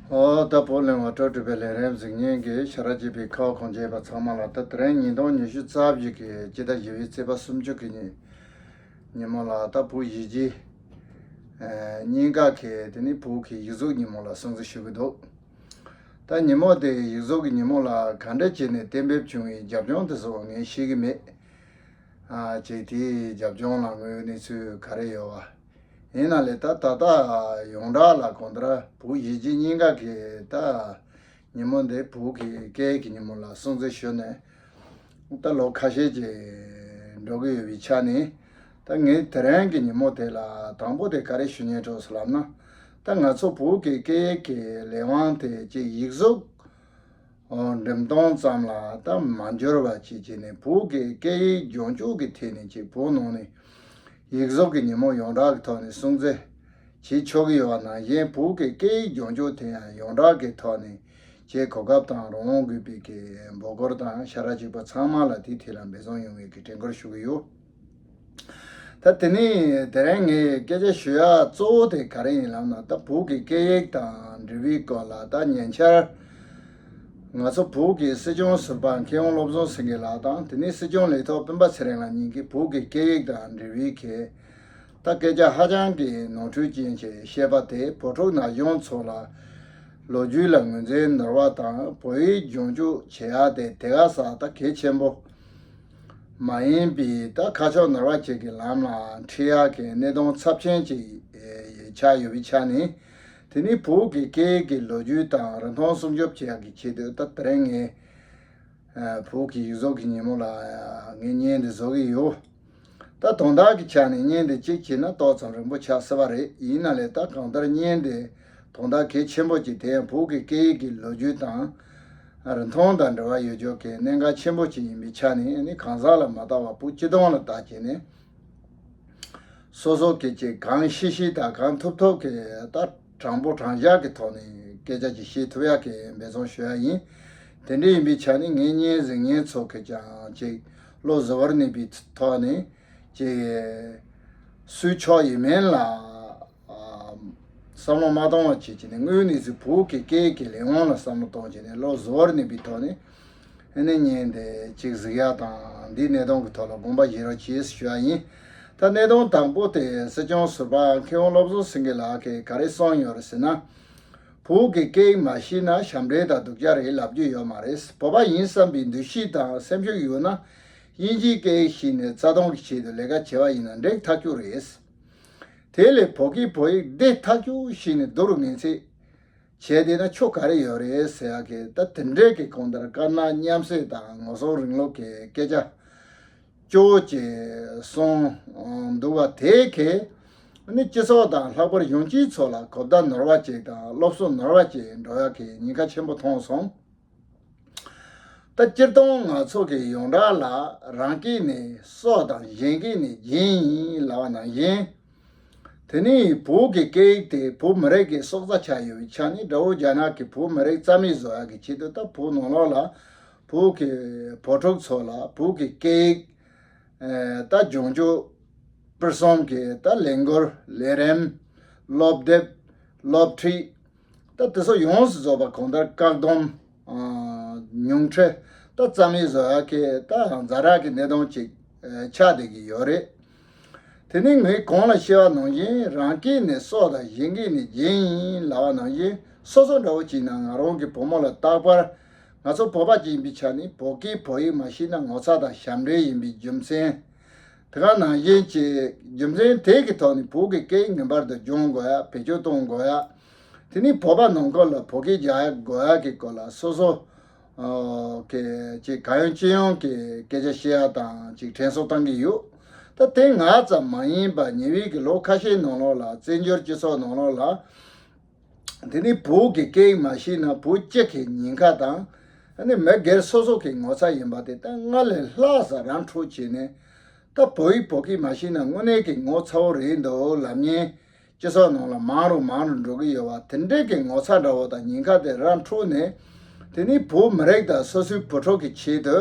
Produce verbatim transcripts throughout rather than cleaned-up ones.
ཨོ་ད་བོད་གླིང་བ་སྤྲོ་སྤྲུལ་པའི་ལས་རིམ་གཟིགས་མཁན་གྱི་ཤ་ར་ཅིག་པའི་ཁ་བ་གངས་ཅན་པ་ཚང་མ་ལ། ད་དེ་རིང་ཉིས་སྟོང་ཉི་ཤུ་རྩ་བཞི་གི་སྤྱི་ཟླ་བཞི་པའི་ཚེས་པ་སུམ་ཅུ་གི་ཉིན་ཉིན་མོ་ལ་ད་བོད་གཞིས་བྱེས་གཉིས་ཀ་གི་དེ་ནི་བོད་ཀྱི་ཡིག་གཟུགས་ཉིན་མོ་ལ་སྲུང་བརྩི་ཞུ་གི་འདུག་ད་ཉིན་མོ་དེ་ཡིག་གཟུགས་ཀྱི་ཉིན་མོ་ལ་ག་འདྲ་བྱས་ནས་གཏན་འབེབས་བྱུང་བའི་རྒྱབ་ལྗོངས་དེ་ཚོ་ངས་ཤེས་ཀྱི་མེད། ཨ་ཅེ་དེའི་རྒྱབ་ལྗོངས་ལ་དངོས་ཡོད་གནས་ཚུལ་ག་རེ་ཡོད་བ། ཡིན་ན་ལས་ད་ད་ལྟ་ཡོངས་གྲགས་ལ་གང་ལྟར་བོད་གཞིས་བྱེས་གཉིས་ཀ་གི་ད་ཉིན་མོ་འདི་བོད་ཀྱི་སྐད་ཡིག་གི་ཉིན་མོ་ལ་སྲུང་བརྩི་ཞུས་ནས་ད་ལོ་ཁ་ཤས་ཀྱི་འགྲོ་གི་ཡོད་པའི་ཆ་ནས། ད་ངས་དེ་རིང་གི་ཉིན་མོ་དེ་ལ་དང་པོ་དེ་ག་རེ་ཞུ་སྙིང་འདོད་སོང་ལབ་ན། ད་ང་ཚོ་བོད་ཀྱི་སྐད་ཡིག་གི་ལས་དབང་དེ་ཅིག་ཡིག་གཟུགས་འགྲེམས་སྟོན་ཙམ་ལ་ད་མ་འགྱུར་བ་ཅིག་བྱས་ནས་བོད་ཀྱི་སྐད་ཡིག་སྦྱོང་སྤྱོད་ཀྱི་ཐད་ནས་ཅིག་བོད་ནང་ནས་ཡིག་གཟུགས་ཀྱི་ཉིན་མོ་ཡོངས་གྲགས་ཀྱི་ཐོག་ནས་སྲུང་བརྩི་བྱེད་ཆོག་གི་ཡོད་པ་ནང་བཞིན། བོད་ཀྱི་སྐད་ཡིག་སྦྱོང་སྤྱོད་དེ་ཡང་ཡོངས་གྲགས་ཀྱི་ཐོག་ནས་ཅིག་གོ་སྐབས་དང་རང་དབང་དགོས་པའི་གི་འབོད་སྐུལ་དང་ཤ་ར་ཅིག་པ་ཚང་མ་ལ་དེའི་ཐད་ལ་འབད་བརྩོན་ཡོང་བའི་གི་དྲན་སྐུལ་ཞུ་གི་ཡོད། ད་དེ་ནས་དེ་རིང་ངས་སྐད་ཆ་ཞུ་ཡ་གཙོ་བོ་དེ་ག་རེ་ཡིན་ལབ་ན། ད་བོད་ཀྱི་སྐད་ཡིག་དང་འབྲེལ་བའི་སྐོར་ལ་ད་ཉེ་ཆར་ང་ཚོ་བོད་ཀྱི་སྲིད་སྐྱོང་ཟུར་པ་མཁས་དབང་བློ་བཟང་སེང་གེ་ལགས་དང་དེ་ནས་སྲིད་སྐྱོང་ལས་ཐོག་སྤེན་པ་ཚེ་རིང་ལགས་གཉིས་ཀྱིས་བོད་ཀྱི་སྐད་ཡིག་དང་འབྲེལ་བའི་གི་ད་སྐད་ཆ་ཧ་ཅང་གི་ནོར་འཁྲུལ་ཅན་ཞིག་བཤད་པ་དེ། བོད་ཕྲུག་ན་གཞོན་ཚོ་ལ་ལོ་རྒྱུས་ལ་ངོས་འཛིན་ནོར་བ་དང་བོད་ཡིག་སྦྱོང་སྤྱོད་བྱེད་ཡ་དེ་དེ་ག་ས་ད་གལ་ཆེན་པོ་མ་ཡིན་པའི་ད་ཁ་ཕྱོགས་ནོར་བ་ཅིག་གི་ལམ་ལ་ཁྲིད་ཡག་གི་གནད་དོན་ཚབས་ཆེན་ཅིག་ཆགས་ཡོད་པའི་ཆ་ནས། དེ་ནི་བོད་ཀྱི་སྐད་ཡིག་གི་ལོ་རྒྱུས་དང་རིན་ཐང་སྲུང་སྐྱོབ་བྱེད་ཡག་གི་ཆེད་དུ་ད་དེ་རིང་ངས་བོད་ཀྱི་ཡིག་གཟུགས་ཀྱི་ཉིན་མོ་ལ་ངས་བརྙན་འདི་བཟོ་གི་ཡོད། ད་དོན་དག་གི་ཆ་ནས་བརྙན་འདི་གཅིག་བྱས་ན་ཏོག་ཙམ་རིང་པོ་ཆགས་སྲིད་པ་རེད། ཡིན་ན་ལས་ད་གང་ལྟར་བརྙན་འདི་དོན་དག་གལ་ཆེན་པོ་ཅིག་དེ་ཡང་བོད་ཀྱི་སྐད་ཡིག་གི་ལོ་རྒྱུས་དང་རིན་ཐང་དང་འབྲེལ་བ་ཡོད་ཆོག་གི་གནད་འགག་ཆེན་པོ་ཅིག་ཡིན་པའི་ཆ་ནས་ནི་གང་ཟག་ལ་མ་ལྟ་བར་བོད་སྤྱི་དོན་ལ་བལྟ་བྱས་ནས་སོ་སོ་གི་ཅིག་གང་ཤེས་ཤེས་དང་གང་ཐུབ་ཐུབ་ཀྱི་ད་དྲང་པོ་དྲང་བཞག་གི་ཐོག་ནས་སྐད་ཆ་ཅིག་བཤད་ཐུབ་ཡག་གི་འབད་བརྩོན་ཞུ་ཡ་ཡིན། དེ་འདྲ་ཡིན་པའི་ཆ་ནས་ངས་བརྙན་གཟིགས་མཁན་ཚོ་གི་ཀྱང་ཅིག་བློ་གཟུ་བོར་གནས་པའི་ཐོག་ནས་ཅིག་སུའི་ཕྱོགས་ཡིན་མིན་ལ་ཨ་བསམ་བློ་མ་གཏོང་བ་བྱེད་ཀྱི་ནས། དངོས་གནས་སུ་བོད་ཀྱི་སྐད་ཀྱི་ལས་དབང་ལ་བསམ་བློ་གཏོང་བྱས་ནས་བློ་གཟུ་བོར་གནས་པའི་ཐོག་ནས་ཨ་ནི་བརྙན་དེ་ཅིག་གཟིགས་ཡག་དང་འདིའི་གནད་དོན་གྱི་ཐོག་ལ་དགོངས་པ་བཞེས་རོགས་གྱིས་ཞུ་ཡ་ཡིན། ད་གནད་དོན་དང་པོ་དེ་སྲིད་སྐྱོང་ཟུར་པ་མཁས་དབང་བློ་བཟང་སེང་གེ་ལགས་ཀྱིས་ག་རེ་གསུངས་ཡོད་རེད་ཟེར་ན། བོད་ཀྱི་སྐད་ཡིག་མ་ཤེས་ན་ཞབས་འདྲེན་དང་སྡུག་ཅག་རེད་ལབ་རྒྱུ་ཡོད་མ་རེད། བོད་པ་ཡིན་བསམ་པའི་འདུ་ཤེས་དང་སེམས་ཤུགས་ཡོད་ན་དབྱིན་ཇིའི་སྐད་ཡིག་ཤེས་ནས་རྩ་དོན་གྱི་ཆེད་དུ་ལས་ཀ་བྱས་པ་ཡིན་ན་འགྲིག་ཐག་ཆོད་རེད། དེ་ལས་བོད་སྐད་བོད་ཡིག་བདེ་ཐག་ཆོད་ཤེས་ནས་སྡུག་རུ་ངན་ཚད་བྱས་བསྡད་ན་ཆོ་ག་རེ་ཡོད་རེད་ཟེར་ཡག་གི་ད་དེ་འདྲའི་གི་གང་ལྟར་དཀར་ནག་མཉམ་བསྲེས་དང་ངོ་སྲུང་རིང་ལུགས་ཀྱི་སྐད་ཆ་སྐྱོ་བོ་ཅིག་གསུངས་འདུག་བ། དེ་གི་ནི་སྤྱི་ཚོགས་དང་ལྷག་པར་གཞོན་སྐྱེས་ཚོ་ལ་གོ་བརྡ་ནོར་བ་ཅིག་དང་སློབ་གསོ་ནོར་བ་ཅིག་འགྲོ་ཡག་གི་ཉེན་ཁ་ཆེན་པོ་མཐོང་སོང་། ད་སྤྱིར་བཏང་ང་ཚོ་གི་ཡོངས་གྲགས་ལ་རང་སྐད་ནི་སྲོག་དང་གཞན་སྐད་ནི་རྒྱན་ཡིན་ལབ་པ་ནང་བཞིན། དེ་ནི་བོད་ཀྱི་སྐད་ཡིག་དེ་བོད་མི་རིགས་ཀྱི་སྲོག་རྩ་ཆགས་ཡོད་པའི་ཆ་ནས་དགྲ་བོ་རྒྱ་ནག་གིས་བོད་མི་རིགས་རྩ་མེད་བཟོ་ཡག་གི་ཆེད་དུ་ད་བོད་ནང་ལོགས་ལ་བོད་ཀྱི་བོད་ཕྲུག་ཚོ་ལ་བོད་ཀྱི་སྐད་ཡིག་ད་སྦྱོང་སྤྱོད་སྤེལ་གསུམ་གྱི་ད་ལས་འགུལ་ལས་རིམ་སློབ་དེབ་སློབ་ཁྲིད་ད་དེ་ཚོ་ཡོངས་སུ་རྫོགས་པ་གང་ལྟར་བཀག་སྡོམ་ཉུང་འཕྲི་ད་རྩ་མེད་བཟོ་ཡག་གི་ད་ཛ་དྲག་གི་གནད་དོན་ཅིག་ཆགས་བསྡད་ཀྱི་ཡོད་རེད། དེ་ནི་ངས་གོང་ལ་བཤད་པ་ནང་བཞིན་རང་སྐད་ནི་སྲོག་དང་གཞན་སྐད་ནི་རྒྱན་ཡིན་ལབ་པ་ནང་བཞིན་སོ་སོ་འདྲ་བོ་ཅིག་ན་ང་རང་གི་བུ་མོ་ལ་རྟག་པར་ང་ཚོ་བོད་པ་ཅིག་ཡིན་པའི་ཆ་ནས་བོད་སྐད་བོད་ཡིག་མ་ཤེས་ན་ངོ་ཚ་དང་ཞབས་འདྲེན་ཡིན་པའི་རྒྱུ་མཚན། དེ་ག་ནང་བཞིན་གྱི་རྒྱུ་མཚན་དེ་གི་ཐོག་ནས་བོད་ཀྱི་སྐད་ཡིག་ངེས་པར་དུ་སྦྱོང་དགོས་ཡ་བེད་སྤྱོད་གཏོང་དགོས་ཡ། དེ་ནི་བོད་པ་ནང་ཁུལ་ལ་བོད་སྐད་རྒྱག་དགོས་ཡ་གི་སྐོར་ལ་སོ་སོ་གི་ཅིག་གང་ཡོང་ཅི་ཡོང་གི་སྐད་ཆ་བཤད་ཡ་དང་ཅིག་དྲན་གསོ་བཏང་གི་ཡོད། ད་དེ་ང་ཙམ་མ་ཡིན་པ་ཉེ་བའི་གི་ལོ་ཁ་ཤས་ནང་ལོགས་ལ་བཙན་བྱོལ་སྤྱི་ཚོགས་ནང་ལོགས་ལ། དེ་ནི་བོད་ཀྱི་སྐད་ཡིག་མ་ཤེས་ན་བོད་སྤྱི་གི་ཉེན་ཁ་དང་། ཨ་ནི་མི་སྒེར་སོ་སོ་གི་ངོ་ཚ་ཡིན་པ་དེ་ད་སྔར་ལས་ལྷག་ཙམ་ར་འཕྲོད་བྱས་ནས། ད་བོད་ཡིག་བོད་སྐད་མ་ཤེས་ན་དངོས་གནས་ཀྱི་ངོ་ཚ་བོ་རེད་འདུག་ལབ་མཁན་སྤྱི་ཚོགས་ནང་ལ་མང་རུ་མང་རུ་འགྲོ་གི་ཡོད་པ་དེ་འདྲའི་གི་ངོ་ཚ་འདྲ་བོ་དང་ཉེན་ཁ་དེ་ར་འཕྲོད་ནས། དེ་ནི་བོད་མི་རིགས་དང་སོ་སོའི་བུ་ཕྲུག་གི་ཆེད་དུ།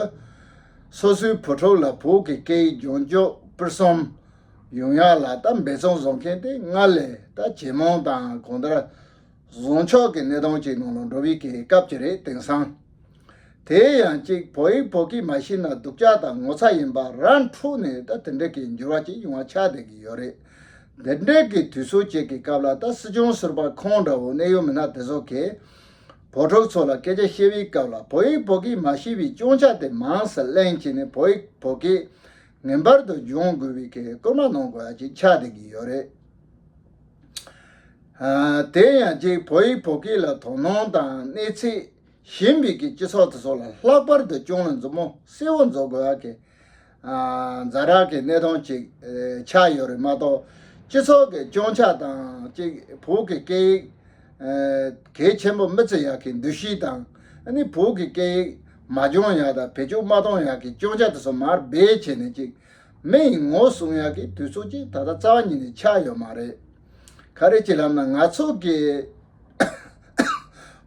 སོ་སོའི་བུ་ཕྲུག་ལ་བོད་ཀྱི་སྐད་ཡིག་སྦྱོང་སྤྱོད་སྤེལ་གསུམ་ཡོང་ཡག་ལ་ད་འབད་བརྩོན་བཟོ་མཁན་དེ་སྔར་ལས་ད་ཇེ་མང་དང་གང་ལྟར་ བཟང་ཕྱོགས་ཀྱི་གནས་སྟངས་ཅིག་ནང་ལ་འགྲོ་བའི་གི་སྐབས་ཅིག་རེད། དེང་སང་དེ་ཡང་ཅིག་བོད་ཡིག་བོད་སྐད་མ་ཤེས་ན་སྡུག་ཅག་དང་ངོ་ཚ་ཡིན་པ་རང་འཁྲུག་ནས་ད་དེ་འདྲ་གི་འགྱུར་བ་ཅིག་ཡོང་བ་ཆགས་བསྡད་ཀྱི་ཡོད་རེད། དེ་འདྲ་གི་དུས་ཚོད་ཅིག་གི་སྐབས་ལ་ད་སྲིད་སྐྱོང་ཟུར་པ་ཁོང་འདྲ་བོ་གནད་ཡོད་མི་སྣ་དེ་ཚོ་གིས་བོད་ཕྲུག་ཚོ་ལ་སྐད་ཆ་བཤད་པའི་སྐབས་ལ་བོད་ཡིག་བོད་སྐད་མ་ཤེས་པའི་སྐྱོན་ཆ་དེ་མང་ཙམ་གླེང་བྱས་ནས་བོད་ཡིག་བོད་སྐད་ངེས་པར་དུ་སྦྱོང་དགོས་པའི་གི་སྐུལ་མ་གནང་དགོས་ཡ་ཅིག་ཆགས་བསྡད་ཀྱི་ཡོད་རེད། ཨ། དེ་ཡང་ཅིག་བོད་ཡིག་བོད་སྐད་ལ་དོ་སྣང་དང་གནས་ཚད་ཞན་པའི་གི་སྤྱི་ཚོགས་དེ་ཚོ་ལ་ལྷག་པར་དུ་སྐྱོན་ལ་མཛུབ་མོ་གསལ་བོ་འཛུགས་དགོས་ཡ་གི་ཨ། ཛ་དྲག་གི་གནས་སྟངས་ཅིག་ཨེ་ཆགས་ཡོད་རེད་མ་གཏོགས། སྤྱི་ཚོགས་ཀྱི་སྐྱོན་ཆ་དང་ཅིག་བོད་ཀྱི་སྐད་ཡིག་ཨེ་གལ་ཆེན་པོ་མི་བརྩི་ཡག་གི་འདུ་ཤེས་དང་། ཨ་ནི་བོད་ཀྱི་སྐད་ཡིག་མ་སྦྱོང་ཡག་དང་བེད་སྤྱོད་མ་གཏོང་ཡག་གི་སྐྱོན་ཆ་དེ་ཚོ་མར་སྦས་བྱས་ནས་ཅིག་མི་ཡི་ངོ་སྲུང་ཡག་གི་དུས་ཚོད་ཅིག་ད་ལྟ་རྩ་བ་ཉིད་ནས་ཆགས་ཡོད་མ་རེད། ག་རེ་བྱེད་ལབ་ན། ང་ཚོ་གི་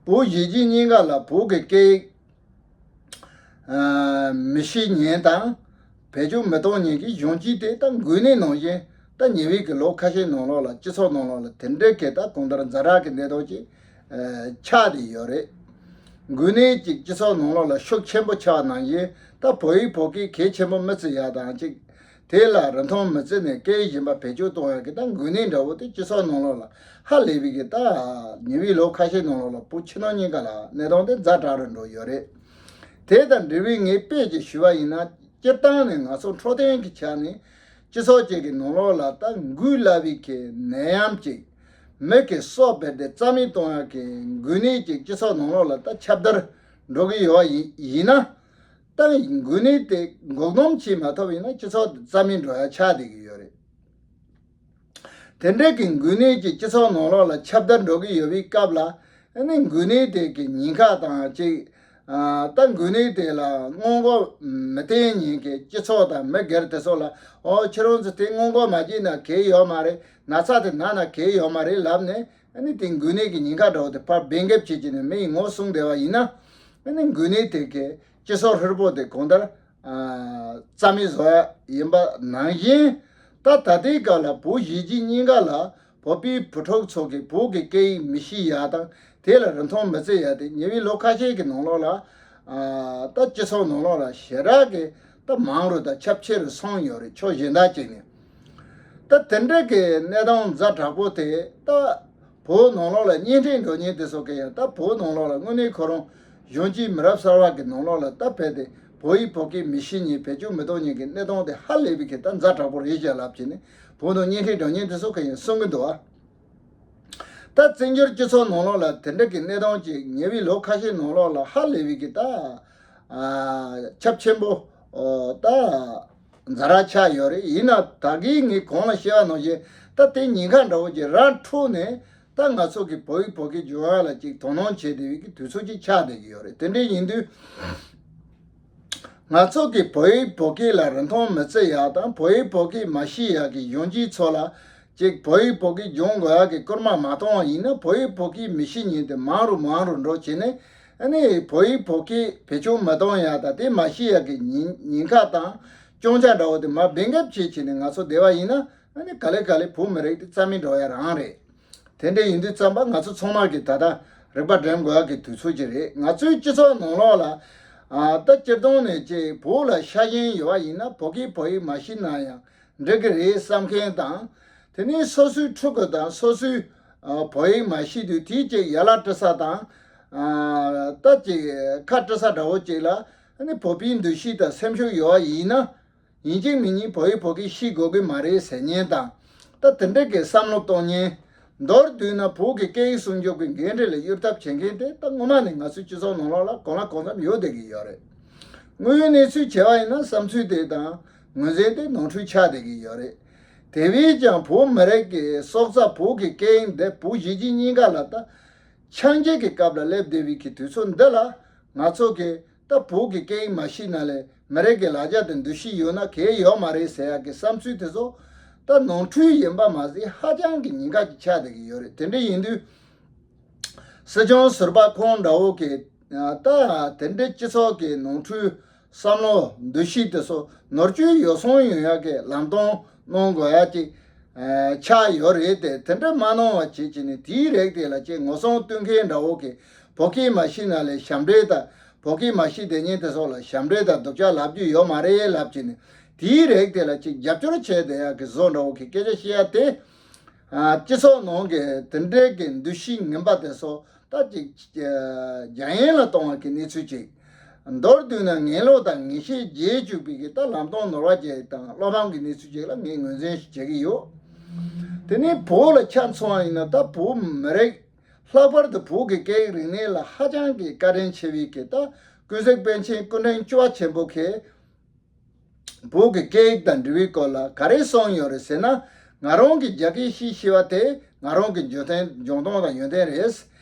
བོད་གཞིས་བྱེས་གཉིས་ཀ་ལ་བོད་ཀྱི་སྐད་ཡིག་ཨ། མི་ཤེས་མཁན་དང་བེད་སྤྱོད་མི་གཏོང་མཁན་གྱི་གཞོན་སྐྱེས་དེ་ད་འགོས་ནད་ནང་བཞིན་ད་ཉེ་བའི་གི་ལོ་ཁ་ཤས་ནང་ལོགས་ལ་སྤྱི་ཚོགས་ནང་ལོགས་ལ་དེ་འདྲའི་གི་ད་གང་ལྟར་ཛ་དྲག་གི་གནས་སྟངས་ཅིག་ཨ། ཆགས་བསྡད་ཡོད་རེད། འགོས་ནད་ཅིག་སྤྱི་ཚོགས་ནང་ལོགས་ལ་ཤུགས་ཆེན་པོ་ཆགས་ནང་བཞིན་ད་བོད་ཡིག་བོད་སྐད་གལ་ཆེན་པོ་མི་བརྩི་ཡག་དང་ཅིག་དེ་ལ་རིན་ཐང་མི་བརྩི་ནས་སྐད་ཡིག་གཞན་པ་བེད་སྤྱོད་གཏོང་ཡག་གི་ད་འགོས་ནད་འདྲ་བོ་དེ་སྤྱི་ཚོགས་ནང་ལོགས་ལ་ཧ་ལས་པའི་གི་ད་ཉེ་བའི་ལོ་ཁ་ཤས་ནང་ལོགས་ལ་བོད་ཕྱི་ནང་གཉིས་ཀ་ལ་གནས་སྟངས་དེ་ཛ་དྲག་རུ་འགྲོ་ཡོད་རེད། དེ་དང་འབྲེལ་བའི་ངས་དཔེ་ཅིག་ཞུས་པ་ཡིན་ན། སྤྱིར་བཏང་ནས་ང་ཚོ་འཕྲོད་བསྟེན་གྱི་ཆ་ནས་སྤྱི་ཚོགས་ཅིག་གི་ནང་ལོགས་ལ་ད་འགོས་སླ་བའི་གི་ནད་ཡམས་ཅིག་མི་གི་སྲོག་སྦལ་ཏེ་རྩ་མེད་གཏོང་ཡག་གི་འགོས་ནད་ཅིག་སྤྱི་ཚོགས་ནང་ལོགས་ལ་ད་ཁྱབ་བརྡལ་འགྲོ་གི་ཡོད་པ་ཡིན་ཡིན་ན། ད་འགོས་ནད་དེ་འགོག་སྡོམ་བྱེད་མ་ཐུབ་ཡིན་ན་སྤྱི་ཚོགས་དེ་རྩ་མེད་འགྲོ་ཡ་ཆགས་བསྡད་ཀྱི་ཡོད་རེད། དེ་འདྲའི་གི་འགོས་ནད་ཀྱིས་སྤྱི་ཚོགས་ནང་ལོགས་ལ་ཁྱབ་བརྡལ་འགྲོ་གི་ཡོད་པའི་སྐབས་ལ། ཨ་ནི་འགོས་ནད་དེ་གི་ཉེན་ཁ་དང་གཅིག་ཨ། ད་འགོས་ནད་དེ་ལ་སྔོན་འགོག་མི་བསྟེན་མཁན་གྱི་སྤྱི་ཚོགས་དང་མི་སྒེར་དེ་ཚོ་ལ། ཨོ། ཁྱེད་རང་ཚོ་དེ་སྔོན་འགོག་མ་བྱས་ན་གལ་ཡོད་མ་རེད། ན་ཚ་དེ་ན་ན་གལ་ཡོད་མ་རེད་ལབ་ནས། ཨ་ནི་དེ་འགོས་ནད་ཀྱི་ཉེན་ཁ་འདྲ་བོ་དེ་ཕར་འབེན་འགེབས་བྱེད་ཀྱི་ནས་མི་ཡི་ངོ་སྲུང་བསྡད་པ་ཡིན་ན། ཨ་ནི་འགོས་ནད་དེ་གི་སྤྱི་ཚོགས་ཧྲིལ་པོ་དེ་གང་ལྟར་ཨ། རྩ་མེད་བཟོ་ཡ་ཡིན་པ་ནང་བཞིན། ད་ད་ལྟའི་སྐབས་ལ་བོད་གཞིས་བྱེས་གཉིས་ཀ་ལ་བོད་པའི་བུ་ཕྲུག་ཚོ་གིས་བོད་ཀྱི་སྐད་ཡིག་མི་ཤེས་ཡ་དང་དེ་ལ་རིན་ཐང་མི་བརྩི་ཡ་དེ་ཉེ་བའི་ལོ་ཁ་ཤས་ཀྱི་ནང་ལོགས་ལ། ཨ། ད་སྤྱི་ཚོགས་ནང་ལོགས་ལ་ཞེ་དྲག་གི་ད་མང་རུ་དང་ཁྱབ་ཆེ་རུ་སོང་ཡོད་རེད། ཕྱོགས་གཞན་དག་ཅིག་ནས། ད་དེ་འདྲ་གི་གནས་སྟངས་ཛ་དྲག་པོ་དེ་ད་བོད་ནང་ལོགས་ལ་གཉེན་སྒྲིག་འགྲོ་མཁན་དེ་ཚོ་གི་ཡང་ད་བོད་ནང་ལོགས་ལ་དངོས་གནས་ཁོ་རང་གཞོན་སྐྱེས་མི་རབས་གསར་བ་གི་ནང་ལོགས་ལ་ད་རྦད་དེ་བོད་ཡིག་བོད་སྐད་མི་ཤེས་མཁན་བེད་སྤྱོད་མི་གཏོང་མཁན་གི་གནས་སྟངས་དེ་ཧ་ལས་པའི་གི་ད་ཛ་དྲག་པོ་རེད་ཅེས་ལབ་བྱས་ནས་བོད་ནང་གཉེན་སྒྲིག་འགྲོ་མཁན་དེ་ཚོ་གི་ཡང་གསུང་གི་འདུག་ཨ། ད་བཙན་བྱོལ་སྤྱི་ཚོགས་ནང་ལོགས་ལ་དེ་འདྲ་གི་གནས་སྟངས་ཅིག་ཉེ་བའི་ལོ་ཁ་ཤས་ནང་ལོགས་ལ་ཧ་ལས་པའི་གི་ད་ཨ་ཁྱབ་ཆེན་པོ་ཨོ་ད་ཛ་དྲག་ཆགས་ཡོད་རེད། ཡིན་ན་ད་གིན་ངས་གོང་ལ་བཤད་པ་ནང་བཞིན་ད་དེ་ཉེན་ཁ་འདྲ་བོ་ཅིག་རང་འཁྲུག་ནས་ད་ང་ཚོ་གི་བོད་ཡིག་བོད་སྐད་སྦྱོང་ཡ་ལ་ཅིག་དོ་སྣང་བྱེད་བསྡད་པའི་གི་དུས་ཚོད་ཅིག་ཆགས་བསྡད་ཀྱི་ཡོད་རེད། དེ་འདྲ་ཡིན་དུས། ང་ཚོ་གིས་བོད་ཡིག་བོད་སྐད་ལ་རིན་ཐང་མི་བརྩི་ཡག་དང་བོད་ཡིག་བོད་སྐད་མ་ཤེས་ཡག་གི་གཞོན་སྐྱེས་ཚོ་ལ་ཅིག་བོད་ཡིག་བོད་སྐད་སྦྱོང་དགོས་ཡག་གི་སྐུལ་མ་མ་གཏོང་བ་ཡིན་ན། བོད་ཡིག་བོད་སྐད་མི་ཤེས་མཁན་དེ་མང་རུ་མང་རུ་འགྲོ་བྱས་ནས། ཨ་ནི་བོད་ཡིག་བོད་སྐད་བེད་སྤྱོད་མ་གཏོང་ཡག་དང་དེ་མ་ཤེས་ཡག་གི་ཉེན་ཉེན་ཁ་དང་སྐྱོན་ཆ་འདྲ་བོ་དེ་མར་འབེན་འགེབས་བྱེད་བྱས་ནས་ང་ཚོ་བསྡད་པ་ཡིན་ན། ཨ་ནི་ག་ལེ་ག་ལེ་བོད་མི་རིགས་དེ་རྩ་མེད་འགྲོ་ཡ་རང་རེད། དེ་འདྲ་ཡིན་དུས་ཙམ་པ་ང་ཚོ་ཚང་མ་གིས་ད་ལྟ་རིག་པ་སྒྲིམ་དགོས་ཡག་གི་དུས་ཚོད་ཅིག་རེད། ང་ཚོའི་སྤྱི་ཚོགས་ནང་ལོགས་ལ་ཨ་ད་སྤྱིར་བཏང་ནས་ཅིག་བོད་ལ་ཤ་ཞེན་ཡོད་པ་ཡིན་ན་བོད་སྐད་བོད་ཡིག་མ་ཤེས་ན་ཡང་འགྲིག་གི་རེད་བསམ་མཁན་དང་། དེ་ནས་སོ་སོའི་ཕྲུ་གུ་དང་སོ་སོའི་ཨ་བོད་ཡིག་མ་ཤེས་དུས་དེའི་ཅིག་ཡ་ལ་སྤྲད་ས་དང་ཨ་ད་ཅིག་ཁ་སྤྲད་ས་འདྲ་བོ་ཅིག་ལ། ཨ་ནི་བོད་པའི་འདུ་ཤེས་དང་སེམས་ཤུགས་ཡོད་པ་ཡིན་ན། ཡིན་གཅིག་མིན་གཉིས་བོད་ཡིག་བོད་སྐད་ཤེས་དགོས་ཀྱི་མ་རེད་ཟེར་མཁན་དང་། ད་དེ་འདྲ་གི་བསམ་བློ་གཏོང་མཁན། མདོར་བསྡུས་ན་བོད་ཀྱི་སྐད་ཡིག་སྲུང་སྐྱོབ་ཀྱི་འགན་འཁྲི་ལ་གཡོ་ཐབས་བྱེད་མཁན་དེ་ད་ངོ་མ་ནས་ང་ཚོའི་སྤྱི་ཚོགས་ནང་ལོགས་ལ་གང་ལ་གང་འཚམ་ཡོད་བསྡད་ཀྱི་ཡོད་རེད། དངོས་ཡོད་གནས་ཚུལ་བྱས་པ་ཡིན་ན་བསམ་ཚུལ་དེ་དང་ངོས་འཛིན་དེ་ནོར་འཁྲུལ་ཆགས་བསྡད་ཀྱི་ཡོད་རེད། དེ་བས་ཀྱང་བོད་མི་རིགས་ཀྱི་སྲོག་རྩ་བོད་ཀྱི་སྐད་ཡིག་འདི་བོད་གཞིས་བྱེས་གཉིས་ཀ་ལ་ད་ཆགས་འཇིག་གི་སྐབས་ལ་སླེབས་བསྡད་པའི་གི་དུས་ཚོད་འདི་ལ་ང་ཚོ་གི་ད་བོད་ཀྱི་སྐད་ཡིག་མ་ཤེས་ན་ལས་མི་རིགས་ཀྱི་ལ་རྒྱ་དང་འདུ་ཤེས་ཡོད་ན་གལ་ཡོད་མ་རེད་ཟེར་ཡག་གི་བསམ་ཚུལ་དེ་ཚོ་ད་ནོར་འཁྲུལ་ཡིན་པ་མ་ཟད་ཧ་ཅང་གི་ཉེན་ཁ་ཅིག་ཆགས་བསྡད་ཀྱི་ཡོད་རེད། དེ་འདྲ་ཡིན་དུས་སྲིད་སྐྱོང་ཟུར་པ་ཁོང་འདྲ་བོ་གིས་ད་དེ་འདྲའི་སྤྱི་ཚོགས་ཀྱི་ནོར་འཁྲུལ་བསམ་བློ་འདུ་ཤེས་དེ་ཚོ་ནོར་བཅོས་ཡོ་བསྲང་ཡོང་ཡག་གི་ལམ་སྟོན་གནང་དགོས་ཡག་ཅིག་ཆགས་ཡོད་རེད་དེ། དེ་འདྲ་མ་གནང་བ་བྱེད་ཀྱི་ནི་དེའི་རིགས་དེ་ལ་ཅིག་ངོ་སྲུང་སྟོན་མཁན་འདྲ་བོ་གི་བོད་སྐད་མ་ཤེས་ན་ལས་ཞབས་འདྲེན་དང་། བོད་སྐད་མ་ཤེས་དེ་ཉིན་དེ་སོགས་ལ་ཞབས་འདྲེན་དང་སྡུག་ཅག་ལབ་རྒྱུ་ཡོད་མ་རེད་ལབ་ཀྱི་ནི། དེའི་རིགས་དེ་ལ་ཅིག་རྒྱབ་སྐྱོར་བྱས་བསྡད་ཡག་གི་བཟོ་འདྲ་བོ་གི་སྐད་ཆ་བཤད་ཡ་དེ། སྤྱི་ཚོགས་ནང་གི་དེ་འདྲའི་གི་འདུ་ཤེས་ངན་པ་དེ་ཚོ་ད་ཅིག་རྒྱ་ཡན་ལ་གཏོང་བ་གི་གནས་ཚུལ་ཅིག། མདོར་བསྡུས་ན་ངན་ལོག་དང་ངན་བཤད་རྒྱས་བཅུག་པའི་གི་ད་ལམ་སྟོན་ནོར་བ་ཅན་དང་བློ་ཕམ་གི་གནས་ཚུལ་ཅིག་ལ་ངས་ངོས་འཛིན་བྱེད་ཀྱི་ཡོད། དེ་ནས་བོད་ལ་ཆ་མཚོན་པ་ཡིན་ན། ད་བོད་མི་རིགས་ལྷག་པར་དུ་བོད་ཀྱི་སྐད་ཡིག་རིག་གནས་ལ་ཧ་ཅང་གི་བཀའ་དྲིན་ཆེ་བའི་གི་ད་ཀུན་གཟིགས་པཎ་ཆེན་སྐུ་ཕྲེང་བཅུ་བ་ཆེན་པོ་གིས། བོད་ཀྱི་སྐད་ཡིག་དང་འབྲེལ་བའི་སྐོར་ལ་ག་རེ་གསུངས་ཡོད་རེད་ཟེར་ན། ང་རང་གིས་རྒྱ་སྐད་བཤད་ཤེས་པ་དེ་ང་རང་གི་འཇོན་ཐང་འཇོན་ཐང་དང་ཡོན་ཏན་རེད།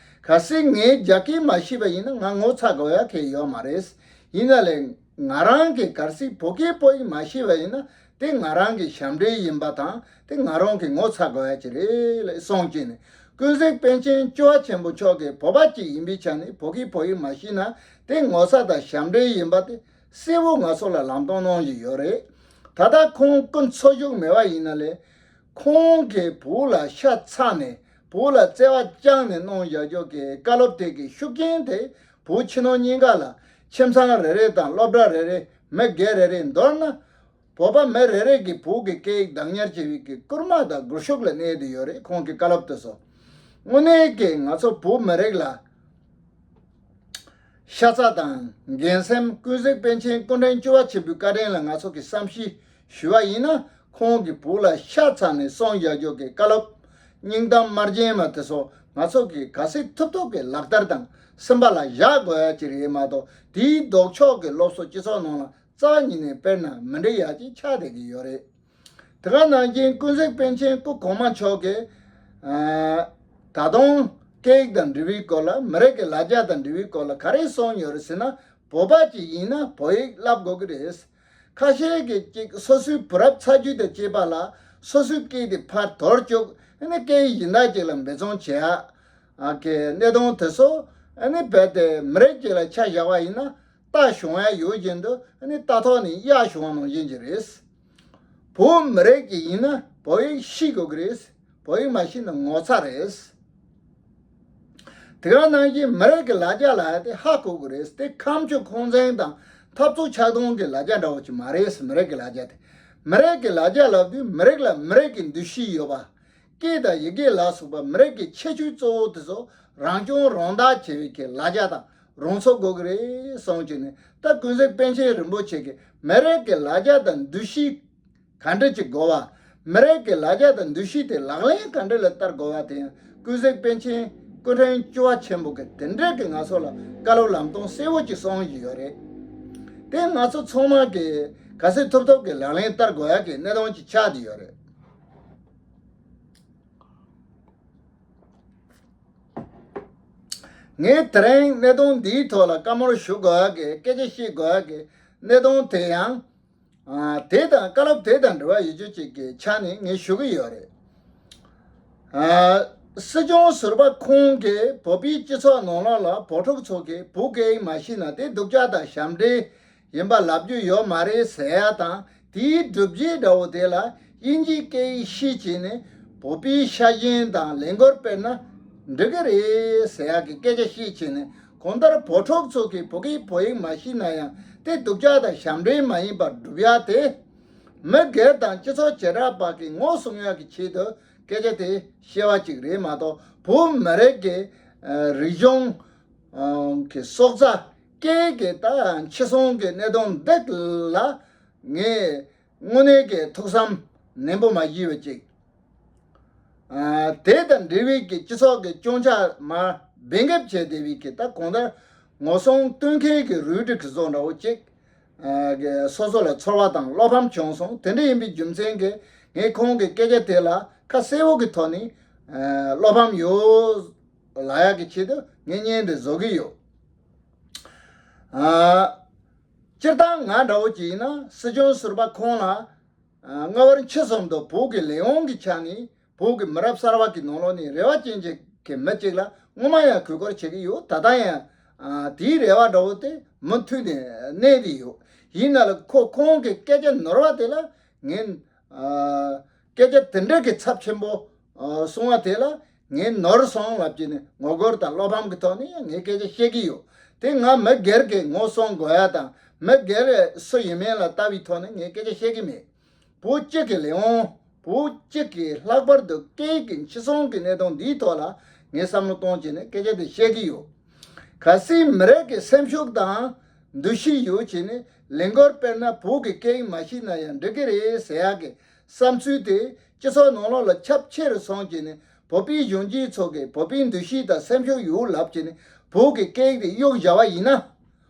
གལ་སྲིད་ངས་རྒྱ་སྐད་མ་ཤེས་པ་ཡིན་ན་ང་ངོ་ཚ་དགོས་ཡ་གང་ཡང་ཡོད་མ་རེད། ཡིན་ན་ལས་ང་རང་གིས་གལ་སྲིད་བོད་སྐད་བོད་ཡིག་མ་ཤེས་པ་ཡིན་ན་དེ་ང་རང་གི་ཞབས་འདྲེན་ཡིན་པ་དང་དེ་ང་རང་གི་ངོ་ཚ་དགོས་ཡ་ཅིག་རེད་ལབ་གསུངས་བྱས་ནས། ཀུན་གཟིགས་པཎ་ཆེན་བཅུ་བ་ཆེན་པོ་མཆོག་གིས་བོད་པ་ཅིག་ཡིན་པའི་ཆ་ནས་བོད་སྐད་བོད་ཡིག་མ་ཤེས་ན་དེ་ངོ་ཚ་དང་ཞབས་འདྲེན་ཡིན་པ་དེ་གསལ་བོ་ང་ཚོ་ལ་ལམ་སྟོན་གནང་བཞིན་ཡོད་རེད། ད་ལྟ་ཁོང་སྐུ་འཚོ་བཞུགས་མེད་པ་ཡིན་ན་ལས། ཁོང་གིས་བོད་ལ་ཤ་ཚ་ནས་བོད་ལ་བརྩེ་བ་བཅངས་ནས་གནང་བཞག་རྒྱུ་གི་བཀའ་སློབ་དེ་གི་ཤུགས་རྐྱེན་དེ་བོད་ཕྱི་ནང་གཉིས་ཀ་ལ་ཁྱིམ་ཚང་རེ་རེ་དང་སློབ་གྲྭ་རེ་རེ། མི་སྒེར་རེ་རེ། མདོར་ན་བོད་པ་མི་རེ་རེ་གིས་བོད་ཀྱི་སྐད་ཡིག་བདག་གཉེར་བྱེད་པའི་གི་སྐུལ་མ་དང་སྒུལ་ཤུགས་ལ་གནས་བསྡད་ཡོད་རེད། ཁོང་གི་བཀའ་སློབ་དེ་ཚོ་དངོས་གནས་ཀྱི་ང་ཚོ་བོད་མི་རིགས་ལ་ཤ་ཚ་དང་འགན་སེམས། ཀུན་གཟིགས་པཎ་ཆེན་སྐུ་ཕྲེང་བཅུ་བ་ཆེན་པོའི་བཀའ་དྲིན་ལ་ང་ཚོ་གིས་བསམ་ཤེས་ཞུ་བ་ཡིན་ན། ཁོང་གིས་བོད་ལ་ཤ་ཚ་ནས་གསུངས་བཞག་རྒྱུ་གི་བཀའ་སློབ་སྙིང་གཏམ་མ་རྒྱན་མ་དེ་ཚོ་ང་ཚོ་གིས་ག་ཚོད་ཐུབ་ཐུབ་ཀྱིས་ལག་བསྟར་དང་སེམས་པ་ལ་བཞག་དགོས་ཡ་ཅིག་རེད་མ་གཏོགས། དེའི་ལྡོག་ཕྱོགས་ཀྱི་སློབ་གསོ་སྤྱི་ཚོགས་ནང་ལ་རྩ་བ་ཉིད་ནས་སྤེལ་ན་མི་འགྲིག་ཡ་ཅིག་ཆགས་བསྡད་ཀྱི་ཡོད་རེད། དེ་ག་ནང་བཞིན་ཀུན་གཟིགས་པཎ་ཆེན་སྐུ་གོང་མ་མཆོག་གིས། ཨ། ད་དུང་སྐད་ཡིག་དང་འབྲེལ་བའི་སྐོར་ལ། མི་རིགས་ཀྱི་ལ་རྒྱ་དང་འབྲེལ་བའི་སྐོར་ལ་ག་རེ་གསུངས་ཡོད་རེད་ཟེར་ན། བོད་པ་ཅིག་ཡིན་ན་བོད་ཡིག་བསླབ་དགོས་ཀྱི་རེད། ཁ་ཤས་ཀྱིས་ཅིག་སོ་སོའི་བུ་རབས་ཚ་རྒྱུད་དང་བཅས་པ་ལ་སོ་སོའི་སྐད་དེ་ཕར་དོར་བཅུག་ཨ་ནི་སྐད་ཡིག་གཞན་དག་ཅིག་ལ་འབད་བརྩོན་བྱེད་ཡ་གི་གནད་དོན་དེ་ཚོ། ཨ་ནི་རྦད་དེ་མི་རིགས་ཅིག་ལ་ཆ་བཞག་པ་ཡིན་ན། རྟ་ཞོན་ཡ་ཡོད་བཞིན་དུ་ཨ་ནི་རྟ་ཐོག་ནས་གཡག་ཞོན་པ་ནང་བཞིན་གྱི་རེད། བོད་མི་རིགས་ཀྱི་ཡིན་ན་བོད་ཡིག་ཤེས་དགོས་ཀྱི་རེད། བོད་ཡིག་མ་ཤེས་ན་ངོ་ཚ་རེད། དེ་ག་ནང་བཞིན་མི་རིགས་ཀྱི་ལ་རྒྱ་ལབ་ཡ་དེ་ཧ་གོ་དགོས་རེད། དེ་ཁ་མཆུ་ཁུངས་བཙན་དང་འཐབ་རྩོད་ཆགས་སྡང་གི་ལ་རྒྱ་འདྲ་བོ་ཅིག་མ་རེད། མི་རིགས་ཀྱི་ལ་རྒྱ་དེ། མི་རིགས་ཀྱི་ལ་རྒྱ་ལབ་དུས་མི་རིགས་ལ་མི་རིགས་ཀྱི་འདུ་ཤེས་ཡོད་པ། སྐད་དང་ཡི་གེ་ལ་སོགས་པ་མི་རིགས་ཀྱི་ཁྱད་ཆོས་གཙོ་བོ་དེ་ཚོ་རང་སྐྱོང་རང་བདག་བྱེད་པའི་གི་ལ་རྒྱ་དང་རང་ཚུགས་དགོས་ཀྱི་རེད་གསུངས་བྱས་ནས། ད་ཀུན་གཟིགས་པཎ་ཆེན་རིན་པོ་ཆེ་གིས་མི་རིགས་ཀྱི་ལ་རྒྱ་དང་འདུ་ཤེས་ག་འདྲ་ཅིག་དགོས་པ། མི་རིགས་ཀྱི་ལ་རྒྱ་དང་འདུ་ཤེས་དེ་ལག་ལེན་ག་འདྲ་ལ་བསྟར་དགོས་པ་དེ་ཡང་ཀུན་གཟིགས་པཎ་ཆེན་སྐུ་ཕྲེང་བཅུ་བ་ཆེན་པོ་གིས་དེ་འདྲ་གི་ང་ཚོ་ལ་བཀའ་སློབ་ལམ་སྟོན་གསལ་བོ་ཅིག་གསུངས་བཞིན་ཡོད་རེད། དེ་ང་ཚོ་ཚང་མ་གིས་ག་ཚོད་ཐུབ་ཐུབ་ཀྱིས་ལག་ལེན་བསྟར་དགོས་ཡ་གི་གནད་དོན་ཅིག་ཆགས་བསྡད་ཡོད་རེད། ངས་དེ་རིང་གནད་དོན་འདིའི་ཐོག་ལ་བཀའ་མོལ་ཞུ་དགོས་ཡ་གི་སྐད་ཆ་བཤད་དགོས་ཡ་གི་གནད་དོན་དེ་ཡང་། ཨ། དེ་དང་བཀའ་སློབ་དེ་དང་འབྲེལ་བ་ཡོད་རྒྱུ་ཅིག་གི་ཆ་ནས་ངས་ཞུ་གི་ཡོད་རེད། ཨ། སྲིད་སྐྱོང་ཟུར་པ་ཁོང་གིས་བོད་པའི་སྤྱི་ཚོགས་ནང་ལོགས་ལ་བོད་ཕྲུག་ཚོ་གིས་བོད་སྐད་ཡིག་མ་ཤེས་ན་དེ་སྡུག་ཅག་དང་ཞབས་འདྲེན་ཡིན་པ་ལབ་རྒྱུ་ཡོད་མ་རེད་ཟེར་ཡ་དང་། དེའི་སྒྲུབ་བྱེད་འདྲ་བོ་དེ་ལ་དབྱིན་ཇིའི་སྐད་ཡིག་ཤེས་བྱས་ནས་བོད་པའི་ཤ་ཞེན་དང་ལས་འགུལ་སྤེལ་ན་འགྲིག་གི་རེད་ཟེར་ཡ་གི་སྐད་ཆ་བཤད་བྱས་ནས། གང་ལྟར་བོད་ཕྲུག་ཚོ་གིས་བོད་སྐད་བོད་ཡིག་མ་ཤེས་ན་ཡང་དེ་སྡུག་ཅག་དང་ཞབས་འདྲེན་མ་ཡིན་པར་སྒྲུབ་ཡ་དེ། མི་སྒེར་དང་སྤྱི་ཚོགས་བྱེ་བྲག་པ་གི་ངོ་སྲུང་ཡ་གི་ཆེད་དུ་སྐད་ཆ་དེ་བཤད་པ་ཅིག་རེད་མ་གཏོགས། བོད་མི་རིགས་ཀྱི་ཨ་རིག་གཞུང་གི་སྲོག་རྩ། སྐད་ཀྱི་ད་འཆི་སོང་གི་གནད་དོན་འདི་ལ་ངས་དངོས་གནས་ཀྱི་ཐུགས་བསམ་ནན་པོ་མ་བཞེས་པ་ཅིག། ཨ། དེ་དང་འབྲེལ་བའི་གི་སྤྱི་ཚོགས་ཀྱི་སྐྱོན་ཆ་མར་འབེབས་འགེབས་བྱས་བསྡད་པའི་གི་ད་གང་ལྟར་ངོ་སྲུང་སྟོན་མཁན་གྱི་རུ་སྒྲིག་གི་བཟོ་འདྲ་བོ་ཅིག། ཨ། གི་སོ་སོ་ལ་ཚོར་བ་དང་བློ་ཕམ་བྱུང་སོང་། དེ་འདྲ་ཡིན་པའི་རྒྱུ་མཚན་གྱིས་ངས་ཁོང་གི་སྐད་ཆ་དེ་ལ་ཁ་གསལ་བོ་གི་ཐོག་ནས། ཨ། བློ་ཕམ་ཡོད་ལབ་ཡག་གི་ཆེད་དུ་ངས་བརྙན་འདི་བཟོ་གི་ཡོད། ཨ། སྤྱིར་བཏང་ང་འདྲ་བོ་ཅིག་ཡིན་ན་སྲིད་སྐྱོང་ཟུར་པ་ཁོང་ལ། ཨ། སྔ་བར་ཕྱི་གསུམ་དུ་བོད་ཀྱི་ལས་དབང་གི་ཆ་ནས་བོད་ཀྱི་མི་རབས་གསར་བ་གི་ནང་ལོགས་ནས་རེ་བ་ཅན་ཅིག་གི་མི་གཅིག་ལ་སྔོན་མ་ཡང་གུས་བཀུར་བྱེད་ཀྱི་ཡོད། ད་ལྟ་ཡང་། ཨ། དེའི་རེ་བ་འདྲ་བོ་དེ་མུ་མཐུད་ནས་གནས་བསྡད་ཡོད། ཡིན་ན་ལ་ཁོ་ཁོང་གི་སྐད་ཆ་ནོར་བ་དེ་ལ་ངས། ཨ། སྐད་ཆ་དེ་འདྲ་གི་ཚབས་ཆེན་པོ་ཨ་གསུང་བ་དེ་ལ་ངས་ནོར་སོང་ལབ་ཀྱི་ནས་ངོ་རྒོལ་དང་བློ་ཕམ་གྱི་ཐོག་ནས་ཡང་ངས་སྐད་ཆ་བཤད་ཀྱི་ཡོད། དེ་ང་མི་སྒེར་གྱི་ངོ་སྲུང་དགོས་ཡ་དང་མི་སྒེར་སུ་ཡིན་མིན་ལ་ལྟ་བའི་ཐོག་ནས་ངས་སྐད་ཆ་བཤད་ཀྱི་མེད། བོད་སྤྱི་གི་ལས་དབང་། བོད་སྤྱི་གི་ལྷག་པར་དུ་སྐད་ཡིག་གི་འཆི་སོང་གི་གནད་དོན་འདིའི་ཐོག་ལ་ངས་བསམ་བློ་གཏོང་བྱས་ནས་སྐད་ཆ་དེ་བཤད་ཀྱི་ཡོད། གལ་སྲིད་མི་རིགས་ཀྱི་སེམས་ཤུགས་དང་འདུ་ཤེས་ཡོད་བྱས་ནས་ལས་འགུལ་སྤེལ་ན་བོད་ཀྱི་སྐད་ཡིག་མ་ཤེས་ན་ཡང་འགྲིག་གི་རེད་ཟེར་ཡག་གི་བསམ་ཚུལ་དེ་སྤྱི་ཚོགས་ནང་ལོགས་ལ་ཁྱབ་ཆེ་རུ་སོང་བྱས་ནས་བོད་པའི་གཞོན་སྐྱེས་ཚོ་གིས་བོད་པའི་འདུ་ཤེས་དང་སེམས་ཤུགས་ཡོད་ལབ་བྱས་ནས་བོད་ཀྱི་སྐད་ཡིག་དེ་གཡུག་བཞག་པ་ཡིན་ན།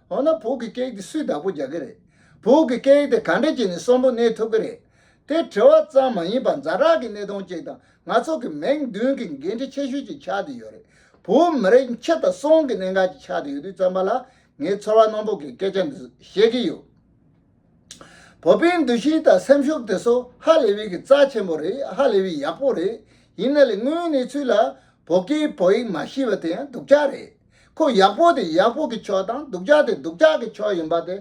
འོ་ན་བོད་ཀྱི་སྐད་ཡིག་དེ་སུས་བདག་པོ་རྒྱག་གི་རེད། བོད་ཀྱི་སྐད་ཡིག་དེ་ག་འདྲ་བྱས་ནས་གསོན་པོ་གནས་ཐུབ་ཀྱི་རེད། དེ་དྲི་བ་ཙམ་མ་ཡིན་པར་ཛ་དྲག་གི་གནད་དོན་ཅིག་དང་ང་ཚོ་གི་མིང་མདུན་གྱི་འགན་འཁྲི་ཆེ་ཤོས་ཅིག་ཆགས་བསྡད་ཡོད་རེད། བོད་མི་རིགས་འཆི་དང་སོང་གི་གནད་འགག་ཅིག་ཆགས་བསྡད་ཡོད་དུས་ཙམ་པ་ལ་ངས་ཚོར་བ་རྣོན་པོ་གི་སྐད་ཆ་འདི་བཤད་ཀྱི་ཡོད། བོད་པའི་འདུ་ཤེས་དང་སེམས་ཤུགས་དེ་ཚོ་ཧ་ལས་པའི་གི་རྩ་ཆེན་པོ་རེད། ཧ་ལས་པའི་ཡག་པོ་རེད། ཡིན་ན་ལས་དངོས་གནས་ཚུལ་ལ་བོད་སྐད་བོད་ཡིག་མ་ཤེས་པ་དེ་ཡང་སྡུག་ཅག་རེད། ཁོ་ཡག་པོ་དེ་ཡག་པོ་གི་ཕྱོགས་དང་སྡུག་ཅག་དེ་སྡུག་ཅག་གི་ཕྱོགས་ཡིན་པ་དེ་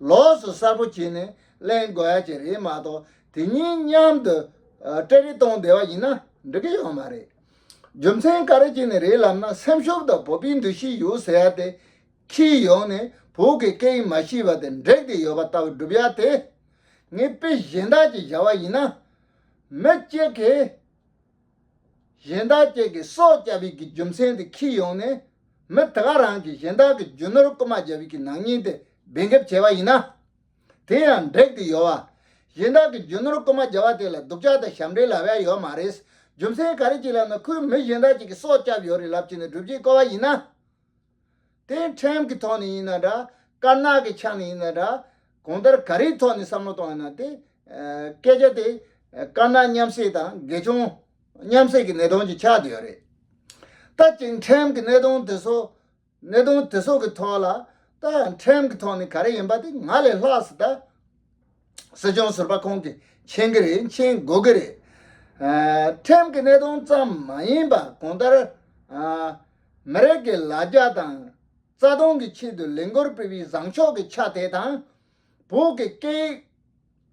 ལོགས་སུ་གསལ་པོ་བྱས་ནས་གླེང་དགོས་ཡ་ཅིག་རེད་མ་གཏོགས་དེ་གཉིས་མཉམ་དུ་ཨ་སྤྲད་རེས་གཏོང་བསྡད་པ་ཡིན་ན་འགྲིག་གི་ཡོད་མ་རེད། རྒྱུ་མཚན་ག་རེ་བྱས་ནས་རེད་ལབ་ན་སེམས་ཤུགས་དང་བོད་པའི་འདུ་ཤེས་ཡོད་ཟེར་ཡ་དེ། ཁྱི་ཡོང་ནས་བོད་ཀྱི་སྐད་ཡིག་མ་ཤེས་པ་དེ་འགྲིག་སྟེ་ཡོད་པ་ལྟ་བུ་སྒྲུབ་ཡ་དེ། ངས་དཔེ་གཞན་དག་ཅིག་བཞག་པ་ཡིན་ན། མི་གཅིག་གིས་གཞན་དག་ཅིག་གི་སྲོག་བསྐྱབས་པའི་གི་རྒྱུ་མཚན་དེ་ཁྱི་ཡོང་ནས་མི་དེ་ག་རང་གིས་གཞན་དག་གི་རྒྱུ་ནོར་རྐུ་མ་བརྒྱབ་པའི་གི་ནག་ཉེས་དེ་འབེན་འགེབས་བྱས་པ་ཡིན་ན། དེ་ཡང་འགྲིག་སྟེ་ཡོད་པ། གཞན་དག་གི་རྒྱུ་ནོར་རྐུ་མ་བརྒྱབ་པ་དེ་ལ་སྡུག་ཅག་དང་ཞབས་འདྲེན་ལབ་ཡ་ཡོད་མ་རེད། རྒྱུ་མཚན་ག་རེ་ཅིག་ལབ་ན་ཁོས་མི་གཞན་དག་ཅིག་གི་སྲོག་བསྐྱབས་ཡོད་རེད་ལབ་བྱས་ནས་སྒྲུབ་བྱེད་བཀོལ་བ་ཡིན་ན། དེ་ཁྲིམས་ཀྱི་ཐོག་ནས་ཡིན་ན་འདྲ། དཀར་ནག་གི་ཆ་ནས་ཡིན་ན་འདྲ། གང་ལྟར་ག་རེའི་ཐོག་ནས་བསམ་བློ་གཏོང་ཡིན་ན་དེ། ཨ་སྐད་ཆ་དེ་དཀར་ནག་མཉམ་བསྲེས་དང་དགེ་སྦྱོང་མཉམ་བསྲེས་ཀྱི་གནད་དོན་ཅིག་ཆགས་བསྡད་ཡོད་རེད། ད་ཅིག་ཁྲིམས་ཀྱི་གནད་དོན་དེ་ཚོ་གནད་དོན་དེ་ཚོ་གི་ཐོག་ལ་ད་ཁྲིམས་ཀྱི་ཐོག་ནས་ག་རེ་ཡིན་པ་དེ་ང་ལས་ལྷག་ཟེར་ད། སྲིད་སྐྱོང་ཟུར་པ་ཁོང་གིས་མཁྱེན་གྱི་རེད། མཁྱེན་དགོས་ཀྱི་རེད། ཨ་ཁྲིམས་ཀྱི་གནད་དོན་ཙམ་མ་ཡིན་པ་གང་ལྟར་ཨ་མི་རིགས་ཀྱི་ལ་རྒྱ་དང་རྩ་དོན་གྱི་ཆེད་དུ་ལས་འགུལ་སྤེལ་བའི་བཟང་ཕྱོགས་ཀྱི་ཆ་དེ་དང་། བོད་ཀྱི་སྐད་ཡིག་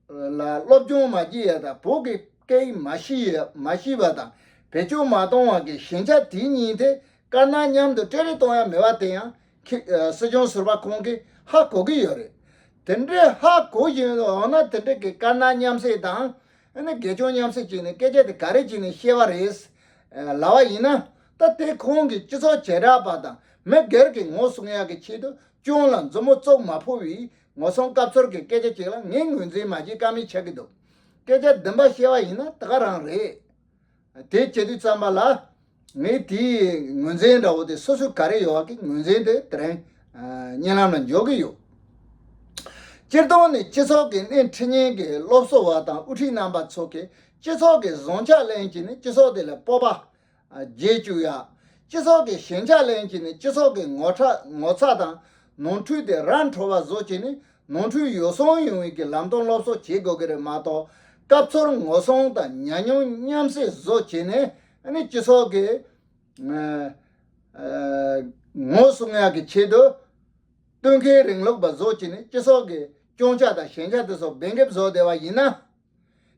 ལ་སློབ་སྦྱོང་མ་བགྱིས་ཡ་དང་བོད་ཀྱི་སྐད་ཡིག་མ་ཤེས་ཡ་མ་ཤེས་པ་དང་བེད་སྤྱོད་མ་གཏོང་བ་གི་ཞན་ཆ་དེ་གཉིས་དེ་དཀར་ནག་མཉམ་དུ་སྤྲད་རེས་གཏོང་ཡ་མེད་པ་དེ་ཡང་ཁྱེད་ཨ་སྲིད་སྐྱོང་ཟུར་པ་ཁོང་གིས་ཧ་གོ་གི་ཡོད་རེད། དེ་འདྲའི་ཧ་གོ་བཞིན་འོ་ན་དེ་འདྲ་གི་དཀར་ནག་མཉམ་བསྲེས་དང་ཨ་ནི་དགེ་སྦྱོང་མཉམ་བསྲེས་བྱས་ནས་སྐད་ཆ་དེ་ག་རེ་བྱས་ནས་བཤད་པ་རེད་ལབ་པ་ཡིན་ན། ད་དེ་ཁོང་གིས་སྤྱི་ཚོགས་བྱེ་བྲག་པ་དང་མི་སྒེར་གྱི་ངོ་སྲུང་ཡག་གི་ཆེད་དུ་གཅུང་ལ་མཛུབ་མོ་བཙུགས་མ་ཕོད་པའི་ངོ་སྲུང་སྐབས་འཚོལ་གྱི་སྐད་ཆ་ཅིག་ལ་ངས་ངོས་འཛིན་མ་བྱེད་ཀ་མེད་ཆགས་ཀྱི་འདུག་སྐད་ཆ་བདེན་པ་བཤད་པ་ཡིན་ན་དེ་ག་རང་རེད། དེ་བྱེད་དུས་ཙམ་པ་ལ་ངས་དེའི་ངོས་འཛིན་འདྲ་བོ་དེ་སོ་སོའི་ག་རེ་ཡོད་པ་གི་ངོས་འཛིན་དེ་དེ་རིང་ཨ་བརྙན་ལམ་ལ་འཇོག་གི་ཡོད། སྤྱིར་བཏང་ནས་སྤྱི་ཚོགས་ཀྱི་སྣེ་ཁྲིད་མཁན་གྱི་སློབ་གསོ་བ་དང་དབུ་ཁྲིད་རྣམ་པ་ཚོ་གིས་སྤྱི་ཚོགས་ཀྱི་བཟང་ཆ་ལེན་བྱས་ནས་སྤྱི་ཚོགས་དེ་ལ་སྤོབས་པ་རྒྱས་བཅུག་ཡ། སྤྱི་ཚོགས་ཀྱི་ཞན་ཆ་ལེན་བྱས་ནས་སྤྱི་ཚོགས་ཀྱི་ངོ་ཚ་ངོ་ཚ་དང་ནོར་འཁྲུལ་དེ་ར་འཕྲོད་པ་བཟོ་བྱས་ནས་ནོར་འཁྲུལ་ཡོ་བསྲང་ཡོང་བའི་གི་ལམ་སྟོན་སློབ་གསོ་བྱེད་དགོས་ཀྱི་རེད་མ་གཏོགས་སྐབས་འཚོལ་ངོ་སྲུང་དང་ཉམས་མྱོང་མཉམ་བསྲེས་བཟོ་བྱས་ནས་ཨ་ནི་སྤྱི་ཚོགས་ཀྱི་ཨ་ཨ་ངོ་སྲུང་ཡག་གི་ཆེད་དུ་སྟོན་ཁའི་རིང་ལུགས་པ་བཟོ་བྱས་ནས་སྤྱི་ཚོགས་ཀྱི་སྐྱོན་ཆ་དང་ཞན་ཆ་དེ་ཚོ་འབེན་འགེབས་བཟོ་བསྡད་པ་ཡིན་ན།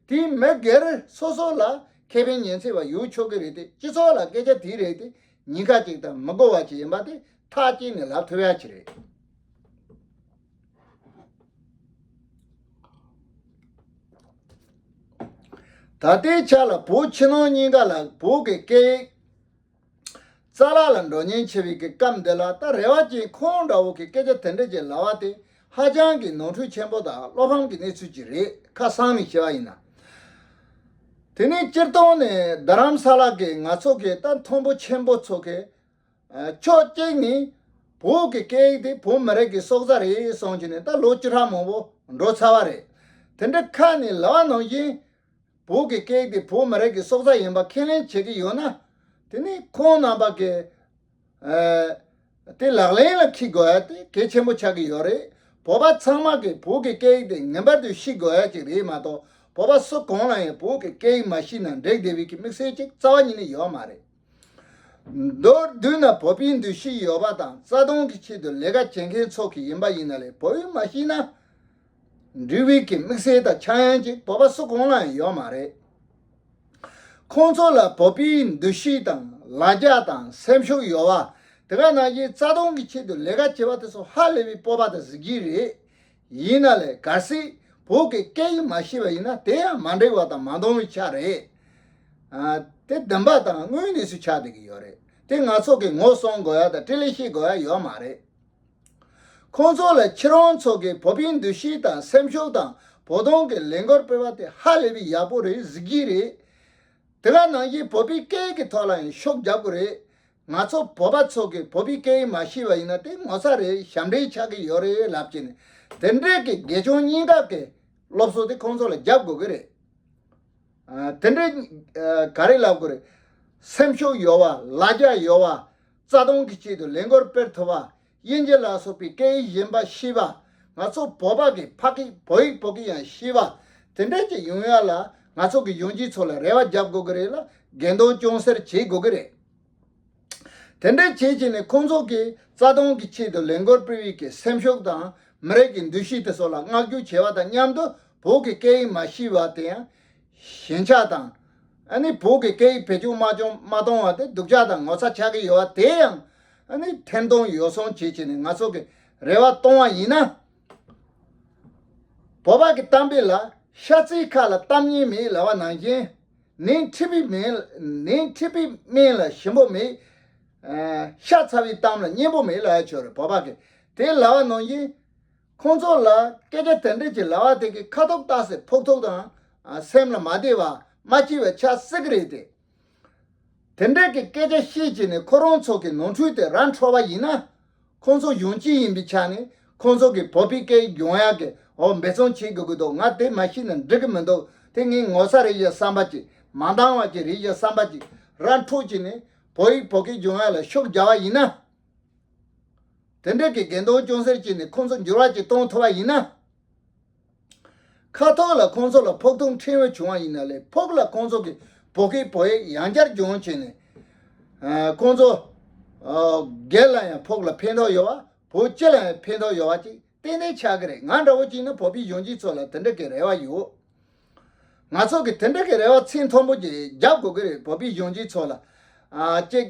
དེས་མི་སྒེར་སོ་སོ་ལ་ཁེ་ཕན་ཉེན་ཚེ་བ་ཡོད་ཆོག་གི་རེད་དེ་སྤྱི་ཚོགས་ལ་སྐད་ཆ་དེ་རེད་དེ་ཉེན་ཁ་ཅིག་དང་མི་དགོས་པ་ཅིག་ཡིན་པ་དེ་ཐག་བཅད་ནས་ལབ་ཐུབ་ཡ་ཅིག་རེད། ད་ལྟའི་ཆ་ལ་བོད་ཕྱི་ནང་གཉིས་ཀ་ལ་བོད་ཀྱི་སྐད་ཡིག་རྩ་བརླག་ལ་འགྲོ་ཉེན་ཆེ་བའི་གི་སྐབས་འདི་ལ་ད་རེ་བ་ཅན་ཁོང་འདྲ་བོ་གི་སྐད་ཆ་དེ་འདྲ་ཅིག་ལབ་པ་དེ་ཧ་ཅང་གི་ནོར་འཁྲུལ་ཆེན་པོ་དང་བློ་ཕམ་གྱི་གནས་ཚུལ་ཅིག་རེད། ཁ་གསང་ནས་བཤད་པ་ཡིན་ན། དེ་ནས་སྤྱིར་བཏང་ནས་རྡ་རམ་ས་ལ་གི་ང་ཚོ་གི་ད་མཐོན་པོ་ཆེན་པོ་ཚོ་གི་ཕྱོགས་གཅིག་ནས་བོད་ཀྱི་སྐད་ཡིག་དེ་བོད་མི་རིགས་ཀྱི་སྲོག་རྩ་རེད་གསུངས་བྱས་ནས་ད་ལོ་བཅུ་ཕྲག་མང་པོ་འགྲོ་ཚར་བ་རེད། དེ་འདྲ་ཁ་ནས་ལབ་པ་ནང་བཞིན། བོད་ཀྱི་སྐད་ཡིག་དེ་བོད་མི་རིགས་ཀྱི་སྲོག་རྩ་ཡིན་པ་ཁས་ལེན་བྱེད་ཀྱི་ཡོད་ན། དེ་ནི་ཁོང་རྣམ་པ་གི་ཨ་དེ་ལག་ལེན་ལ་འཁེལ་དགོས་ཡ་དེ་གལ་ཆེན་པོ་ཆགས་ཀྱི་ཡོད་རེད། བོད་པ་ཚང་མ་གིས་བོད་ཀྱི་སྐད་ཡིག་དེ་ངེས་པར་དུ་ཤེས་དགོས་ཡ་ཅིག་རེད་མ་གཏོགས་བོད་པ་སུ་གང་ལ་ཡང་བོད་ཀྱི་སྐད་ཡིག་མ་ཤེས་ན་འགྲིག་བསྡད་པའི་གི་དམིགས་བསལ་ཅིག་རྩ་བ་ཉིད་ནས་ཡོད་མ་རེད། མདོར་བསྡུས་ན་བོད་པའི་འདུ་ཤེས་ཡོད་པ་དང་རྩ་དོན་གྱི་ཆེད་དུ་ལས་ཀ་བྱེད་མཁན་ཚོ་གི་ཡིན་པ་ཡིན་ན་ལས་བོད་ཡིག་མ་ཤེས་ན། འབྲི་བའི་གི་དམིགས་བསལ་དང་འཆར་ཡན་ཅིག་བོད་པ་སུ་གང་ལ་ཡང་ཡོད་མ་རེད། ཁོང་ཚོ་ལ་བོད་པའི་འདུ་ཤེས་དང་ལ་རྒྱ་དང་སེམས་ཤུགས་ཡོད་པ། དེ་ག་ནང་བཞིན་རྩ་དོན་གྱི་ཆེད་དུ་ལས་ཀ་བྱེད་པ་དེ་ཚོ་ཧ་ལས་པའི་སྤོབས་པ་དང་གཟི་བརྗིད་རེད། ཡིན་ན་ལས་གལ་སྲིད་བོད་ཀྱི་སྐད་ཡིག་མ་ཤེས་པ་ཡིན་ན་དེ་ཡང་མ་འགྲིག་པ་དང་མ་འདང་བའི་ཆ་རེད། ཨ། དེ་བདེན་པ་དང་དངོས་གནས་སུ་ཆགས་བསྡད་ཀྱི་ཡོད་རེད། དེ་ང་ཚོ་གི་ངོ་སྲུང་དགོས་ཡ་དང་སྤྲེལ་ལད་བྱེད་དགོས་ཡ་ཡོད་མ་རེད། ཁོང་ཚོ་ལ་ཁྱེད་རང་ཚོ་གི་བོད་པའི་འདུ་ཤེས་དང་སེམས་ཤུགས་དང་བོད་དོན་གྱི་ལས་འགུལ་སྤེལ་བ་དེ་ཧ་ལས་པའི་ཡག་པོ་རེད། གཟི་བརྗིད་རེད། དེ་ག་ནང་བཞིན་བོད་པའི་སྐད་ཡིག་གི་ཐོག་ལ་ཡང་ཤུགས་རྒྱབ་དགོས་རེད། ང་ཚོ་བོད་པ་ཚོ་གིས་བོད་པའི་སྐད་ཡིག་མ་ཤེས་པ་ཡིན་ན་དེ་ངོ་ཚ་རེད། ཞབས་འདྲེན་ཆགས་ཀྱི་ཡོད་རེད་ལབ་བྱས་ནས། དེ་འདྲའི་གི་དགེ་སྦྱོང་གཉིས་ཀ་གི་སློབ་གསོ་དེ་ཁོང་ཚོ་ལ་རྒྱབ་དགོས་ཀྱི་རེད། ཨ། དེ་འདྲའི། ཨ། ག་རེ་ལབ་དགོས་རེད། སེམས་ཤུགས་ཡོད་པ། ལ་རྒྱ་ཡོད་པ། རྩ་དོན་གྱི་ཆེད་དུ་ལས་འགུལ་སྤེལ་ཐུབ་པ། དབྱིན་ཇི་ལ་སོགས་པའི་སྐད་ཡིག་གཞན་པ་ཤེས་པ། ང་ཚོ་བོད་པ་གི་ཕ་སྐད་བོད་ཡིག་བོད་སྐད་ཡང་ཤེས་པ། དེ་འདྲ་ཅིག་ཡོང་ཡ་ལ་ང་ཚོ་གི་གཞོན་སྐྱེས་ཚོ་ལ་རེ་བ་རྒྱབ་དགོས་ཀྱི་རེད་ལ། འགན་དོན་ཅུང་ཟད་བྱེད་དགོས་ཀྱི་རེད། དེ་འདྲ་བྱེད་བྱས་ནས་ཁོང་ཚོ་གིས་རྩ་དོན་གྱི་ཆེད་དུ་ལས་འགུལ་སྤེལ་བའི་གི་སེམས་ཤུགས་དང་མི་རིགས་ཀྱི་འདུ་ཤེས་དེ་ཚོ་ལ་བསྔགས་བརྗོད་བྱེད་པ་དང་མཉམ་དུ་བོད་ཀྱི་སྐད་ཡིག་མ་ཤེས་པ་དེ་ཡང་ཞེན་ཆགས་དང་། ཨ་ནི་བོད་ཀྱི་སྐད་ཡིག་བེད་སྤྱོད་མ་བྱུང་མ་གཏོང་བ་དེ་སྡུག་ཅག་དང་ངོ་ཚ་ཆགས་ཀྱི་ཡོད་པ་དེ་ཡང་ཨ་ནི་ཐེར་འདོན་ཡོ་བསྲང་བྱེད་བྱས་ནས་ང་ཚོ་གི་རེ་བ་གཏོང་བ་ཡིན་ན། བོད་པ་གི་གཏམ་དཔེ་ལ་ཤ་ཚའི་ཁ་ལ་གཏམ་སྙིང་མེད་ལབ་པ་ནང་བཞིན། ནད་མཁྲིས་པའི་སྨན། ནད་མཁྲིས་པའི་སྨན་ལ་ཞིམ་པོ་མེད། ཨ། ཤ་ཚ་བའི་གཏམ་ལ་སྙན་པོ་མེད་ལབ་ཡ་ཆོག་རེད། བོད་པ་གི་དེ་ལབ་པ་ནང་བཞིན། ཁོང་ཚོ་ལ་སྐད་ཆ་དེ་འདྲ་ཅིག་ལབ་པ་དེ་གི་ཁ་ཐུག་ཏག་སེ་ཕོག་ཐུག་དང་། ཨ། སེམས་ལ་མ་བདེ་བ་མ་སྐྱིད་པ་ཆགས་སྲིད་ཀྱི་རེད་དེ། དེ་འདྲ་གི་སྐད་ཆ་བཤད་བྱས་ནས་ཁོ་རང་ཚོ་གི་ནོར་འཁྲུལ་དེ་ར་འཕྲོད་པ་ཡིན་ན། ཁོང་ཚོ་གཞོན་སྐྱེས་ཡིན་པའི་ཆ་ནས་ཁོང་ཚོ་གི་བོད་པའི་སྐད་སྦྱོང་ཡག་གི་འོ་འབད་བརྩོན་བྱེད་དགོས་ཀྱི་འདུག་ང་དེ་མ་ཤེས་ན་འགྲིག་གི་མི་འདུག་དེ་ངའི་ངོ་ཚ་རེད་ཡ་བསམ་པ་ཅིག་མ་འདང་བ་ཅིག་རེད་ཡ་བསམ་པ་ཅིག་ར་འཕྲོད་བྱས་ནས་བོད་ཡིག་བོད་སྐད་སྦྱོང་ཡག་ལ་ཤུགས་རྒྱག་པ་ཡིན་ན། དེ་འདྲ་གི་འགན་དོན་ཅུང་ཟད་བྱས་ནས་ཁོང་ཚོ་འགྱུར་བ་ཅིག་གཏོང་ཐུབ་པ་ཡིན་ན། ཁ་ཐོག་ལ་ཁོང་ཚོ་ལ་ཕོག་ཐུག་ཕྲན་བུ་བྱུང་བ་ཡིན་ན་ལས་ཕོགས་ལ་ཁོང་ཚོ་གི་བོད་སྐད་བོད་ཡིག་ཡང་བསྐྱར་སྦྱོང་བྱས་ནས། ཨ། ཁོང་ཚོ། ཨ། སྒེར་ལ་ཡང་ཕོགས་ལ་ཕན་ཐོགས་ཡོད་པ། བོད་སྤྱི་ལ་ཡང་ཕན་ཐོགས་ཡོད་པ་ཅིག་ཏན་ཏན་ཆགས་ཀྱི་རེད། ང་འདྲ་བོ་ཅིག་ནི་བོད་པའི་གཞོན་སྐྱེས་ཚོ་ལ་དེ་འདྲ་གི་རེ་བ་ཡོད། ང་ཚོ་གི་དེ་འདྲ་གི་རེ་བ་ཚད་མཐོན་པོ་ཅིག་རྒྱབ་དགོས་ཀྱི་རེད། བོད་པའི་གཞོན་སྐྱེས་ཚོ་ལ། ཨ། ཅིག་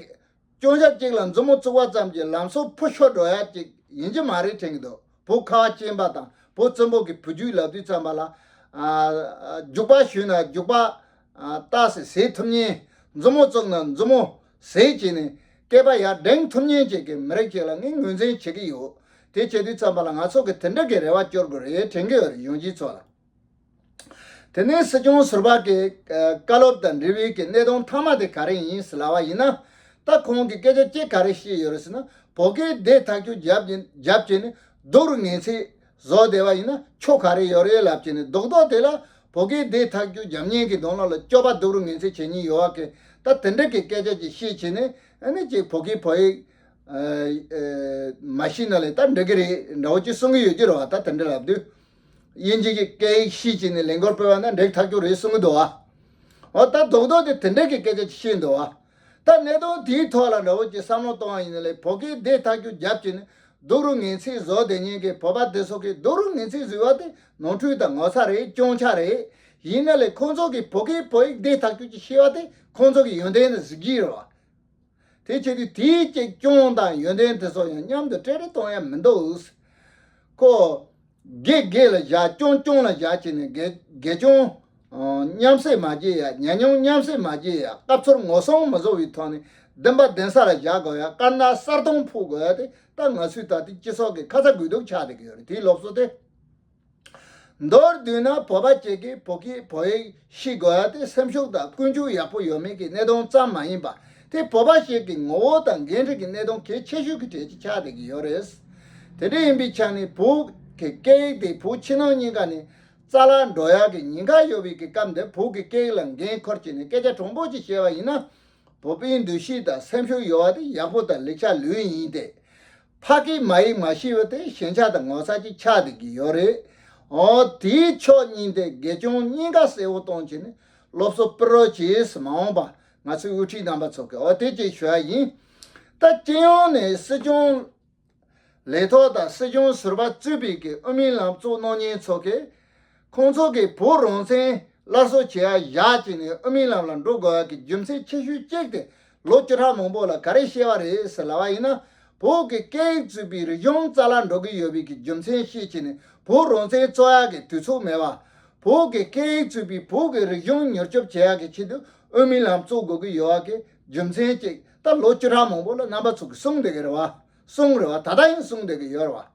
སྐྱོན་ཆ་གཅིག་ལ་མཛུབ་མོ་བཙུགས་པ་ཙམ་གྱིས་ལམ་སང་འཕུར་ཤོར་འགྲོ་ཡ་གཅིག་ཡིན་གྱི་མ་རེད་དྲན་གྱི་འདུག་བོད་ཁ་བ་ཅན་པ་དང་བོད་བཙན་པོ་གི་བུ་རྒྱུད་ལབ་དུས་ཙམ་པ་ལ། ཨ། རྒྱུག་པ་གཞུས་ན་རྒྱུག་པ། ཨ། ཏག་སེ་བཟེད་ཐུབ་མཁན། མཛུབ་མོ་བཙུགས་ན་མཛུབ་མོ་བཟེད་བྱས་ནས་སྐེད་པ་ཡར་འགྲེང་ཐུབ་མཁན་ཅིག་གི་མི་རིགས་ཅིག་ལ་ངས་ངོས་འཛིན་བྱེད་ཀྱི་ཡོད། དེ་བྱེད་དུས་ཙམ་པ་ལ་ང་ཚོ་གི་དེ་འདྲ་གི་རེ་བ་སྐྱོར་དགོས་རེད་དྲན་གྱི་ཡོད་རེད། གཞོན་སྐྱེས་ཚོ་ལ། དེ་ནས་སྲིད་སྐྱོང་ཟུར་པ་གི་ཨ་བཀའ་སློབ་དང་འབྲེལ་བའི་གི་གནད་དོན་མཐའ་མ་དེ་ག་རེ་ཡིན་ཟེར་ལབ་པ་ཡིན་ན། ད་ཁོང་གིས་སྐད་ཆ་གཅིག་ག་རེ་བཤད་ཡོད་རེད་ཟེར་ན། བོད་སྐད་བདེ་ཐག་ཆོད་རྒྱབ་ཀྱི་རྒྱབ་བྱས་ནས་སྡུག་རུ་ངན་ཚད་བཟོ་བསྡད་པ་ཡིན་ན་ཆོ་ག་རེ་ཡོད་རེད་ལབ་བྱས་ནས་རྡོག་རྡོག་དེ་ལ་བོད་སྐད་བདེ་ཐག་ཆོད་རྒྱབ་མཁན་གྱི་གདོང་ལོགས་ལ་སྐྱོ་པ་སྡུག་རུ་ངན་ཚད་བྱེད་མཁན་ཡོད་པ་གི་ད་དེ་འདྲ་གི་སྐད་ཆ་ཅིག་བཤད་བྱས་ནས་ཨ་ནི་ཅིག་བོད་སྐད་བོད་ཡིག་ཨ་ཨ་མ་ཤེས་ན་ལས་ད་འགྲིག་གི་རེད་འདྲ་བོ་ཅིག་གསུང་གི་ཡོད་ཀྱི་རེད་བ། ད་དེ་འདྲ་ལབ་དུས། དབྱིན་ཇི་གི་སྐད་ཡིག་ཤེས་བྱས་ནས་ལས་འགུལ་སྤེལ་བ་ན་འགྲིག་ཐག་ཆོད་རེད་གསུང་གི་འདུག་བ། འོ་ད་རྡོག་རྡོག་དེ་དེ་འདྲ་གི་སྐད་ཆ་ཅིག་བཤད་འདུག་བ། ད་གནད་དོན་དེའི་ཐོག་ལ་འདྲ་བོ་ཅིག་བསམ་བློ་གཏོང་བ་ཡིན་ན་ལས་བོད་སྐད་བདེ་ཐག་ཆོད་རྒྱབ་བྱས་ནས་སྡུག་རུ་ངན་ཚད་བཟོ་བསྡད་མཁན་གྱི་བོད་པ་དེ་ཚོ་གིས་སྡུག་རུ་ངན་ཚད་བཟོས་པ་དེ་ནོར་འཁྲུལ་དང་ངོ་ཚ་རེད། སྐྱོན་ཆ་རེད། ཡིན་ན་ལས་ཁོང་ཚོ་གིས་བོད་སྐད་བོད་ཡིག་བདེ་ཐག་ཆོད་ཅིག་ཤེས་པ་དེ་ཁོང་ཚོ་གི་ཡོན་ཏན་དང་གཟི་བརྗིད་རེད་བ། དེ་བྱེད་དུས་དེའི་ཅིག་སྐྱོན་དང་ཡོན་ཏན་དེ་ཚོ་ཡང་མཉམ་དུ་སྤྲད་རེས་གཏོང་ཡ་མི་འདུག་ཁོ་སྒེར་སྒེར་ལ་བཞག་སྐྱོན་སྐྱོན་ལ་བཞག་བྱས་ནས་དགེ་དགེ་སྐྱོན་ཨ་མཉམ་བསྲེས་མ་བྱེད་ཡ། ཉམས་མྱོང་མཉམ་བསྲེས་མ་བྱེད་ཡ། སྐབས་འཚོལ་ངོ་སྲུང་མ་བཟོ་བའི་ཐོག་ནས་བདེན་པ་བདེན་ས་ལ་བཞག་དགོས་ཡ། དཀར་ནག་གསལ་སྟོང་ཕུག་དགོས་ཡ་དེ་ད་ང་ཚོའི་ད་ལྟའི་སྤྱི་ཚོགས་ཀྱི་ཁ་ཚ་དགོས་གཏུགས་ཆགས་བསྡད་ཀྱི་ཡོད་རེད། དེའི་སློབ་གསོ་དེ། མདོར་བསྡུས་ན་བོད་པ་ཅིག་གིས་བོད་སྐད་བོད་ཡིག་ཤེས་དགོས་ཡ་དེ་སེམས་ཤུགས་དང་ཀུན་སྤྱོད་ཡག་པོ་ཡོད་མེད་ཀྱི་གནད་དོན་ཙམ་མ་ཡིན་པ། དེ་བོད་པ་ཞིག་གི་ངོ་བོ་དང་འགན་འཁྲི་གི་གནད་དོན་གལ་ཆེ་ཤོས་ཀྱི་གྲས་ཅིག་ཆགས་བསྡད་ཀྱི་ཡོད་རེད། དེ་འདྲ་ཡིན་པའི་ཆ་ནས་བོད་ཀྱི་སྐད་ཡིག་དེ་བོད་ཕྱི་ནང་གཉིས་ཀ་ནས་རྩ་བརླག་འགྲོ་ཡ་གི་ཉེན་ཁ་ཡོད་པའི་གི་སྐབས་འདིར་བོད་ཀྱི་སྐད་ཡིག་ལ་འགན་འཁུར་བྱས་ནས་སྐད་ཆ་དྲང་པོ་ཅིག་བཤད་པ་ཡིན་ན། བོད་པའི་འདུ་ཤེས་དང་སེམས་ཤུགས་ཡོད་པ་དེ་ཡག་པོ་དང་ལེགས་ཆ་ལོས་ཡིན་ཏེ། ཕ་སྐད་མ་ཡིག་མ་ཤེས་པ་དེ་ཞེན་ཆགས་དང་ངོ་ཚ་ཅིག་ཆགས་བསྡད་ཀྱི་ཡོད་རེད། འོ་དེའི་ཕྱོགས་གཉིས་དེ་དགེ་སྐྱོན་གཉིས་ཀ་གསལ་བོ་གཏོང་བྱས་ནས་སློབ་གསོ་སྤེལ་རོགས་བྱས་ཟེར། མ་འོངས་པ་ང་ཚོའི་དབུ་ཁྲིད་རྣམ་པ་ཚོ་གིས་འོ་དེ་ཅིག་ཞུ་ཡ་ཡིན། ད་སྤྱི་ཡོངས་ནས་སྲིད་སྐྱོང་ལས་ཐོག་དང་སྲིད་སྐྱོང་ཟུར་པ་གཙོས་པའི་གི་དབུ་མའི་ལམ་གཙོ་གནང་མཁན་ཚོ་གིས་ཁོང་ཚོ་གིས་བོད་རང་བཙན་ སླར་གསོ་བྱེད་ཡ་བཞག་བྱས་ནས་དབུ་མའི་ལམ་ལ་འགྲོ་དགོས་ཡ་གི་རྒྱུ་མཚན་ཆེ་ཤོས་གཅིག་དེ་ལོ་བཅུ་ཕྲག་མང་པོ་ལ་ག་རེ་བཤད་པ་རེད་ཟེར་ལབ་པ་ཡིན་ན། བོད་ཀྱི་སྐད་ཡིག་གཙོས་པའི་རིག་གཞུང་རྩ་བརླག་འགྲོ་གི་ཡོད་པའི་གི་རྒྱུ་མཚན་ཤེས་བྱས་ནས་བོད་རང་བཙན་རྩོད་ཡ་གི་དུས་ཚོད་མེད་པ། བོད་ཀྱི་སྐད་ཡིག་གཙོས་པའི་བོད་ཀྱི་རིག་གཞུང་མྱུར་སྐྱོབ་བྱེད་ཡ་གི་ཆེད་དུ་དབུ་མའི་ལམ་བཙུགས་དགོས་ཀྱི་ཡོད་པ་གི་རྒྱུ་མཚན་གཅིག་ད་ལོ་བཅུ་ཕྲག་མང་པོ་ལ་རྣམ་པ་ཚོ་གིས་གསུངས་བསྡད་ཀྱི་རེད་བ། གསུངས་རེད་བ། ད་ལྟ་ཡང་གསུངས་བསྡད་ཀྱི་ཡོད་རེད་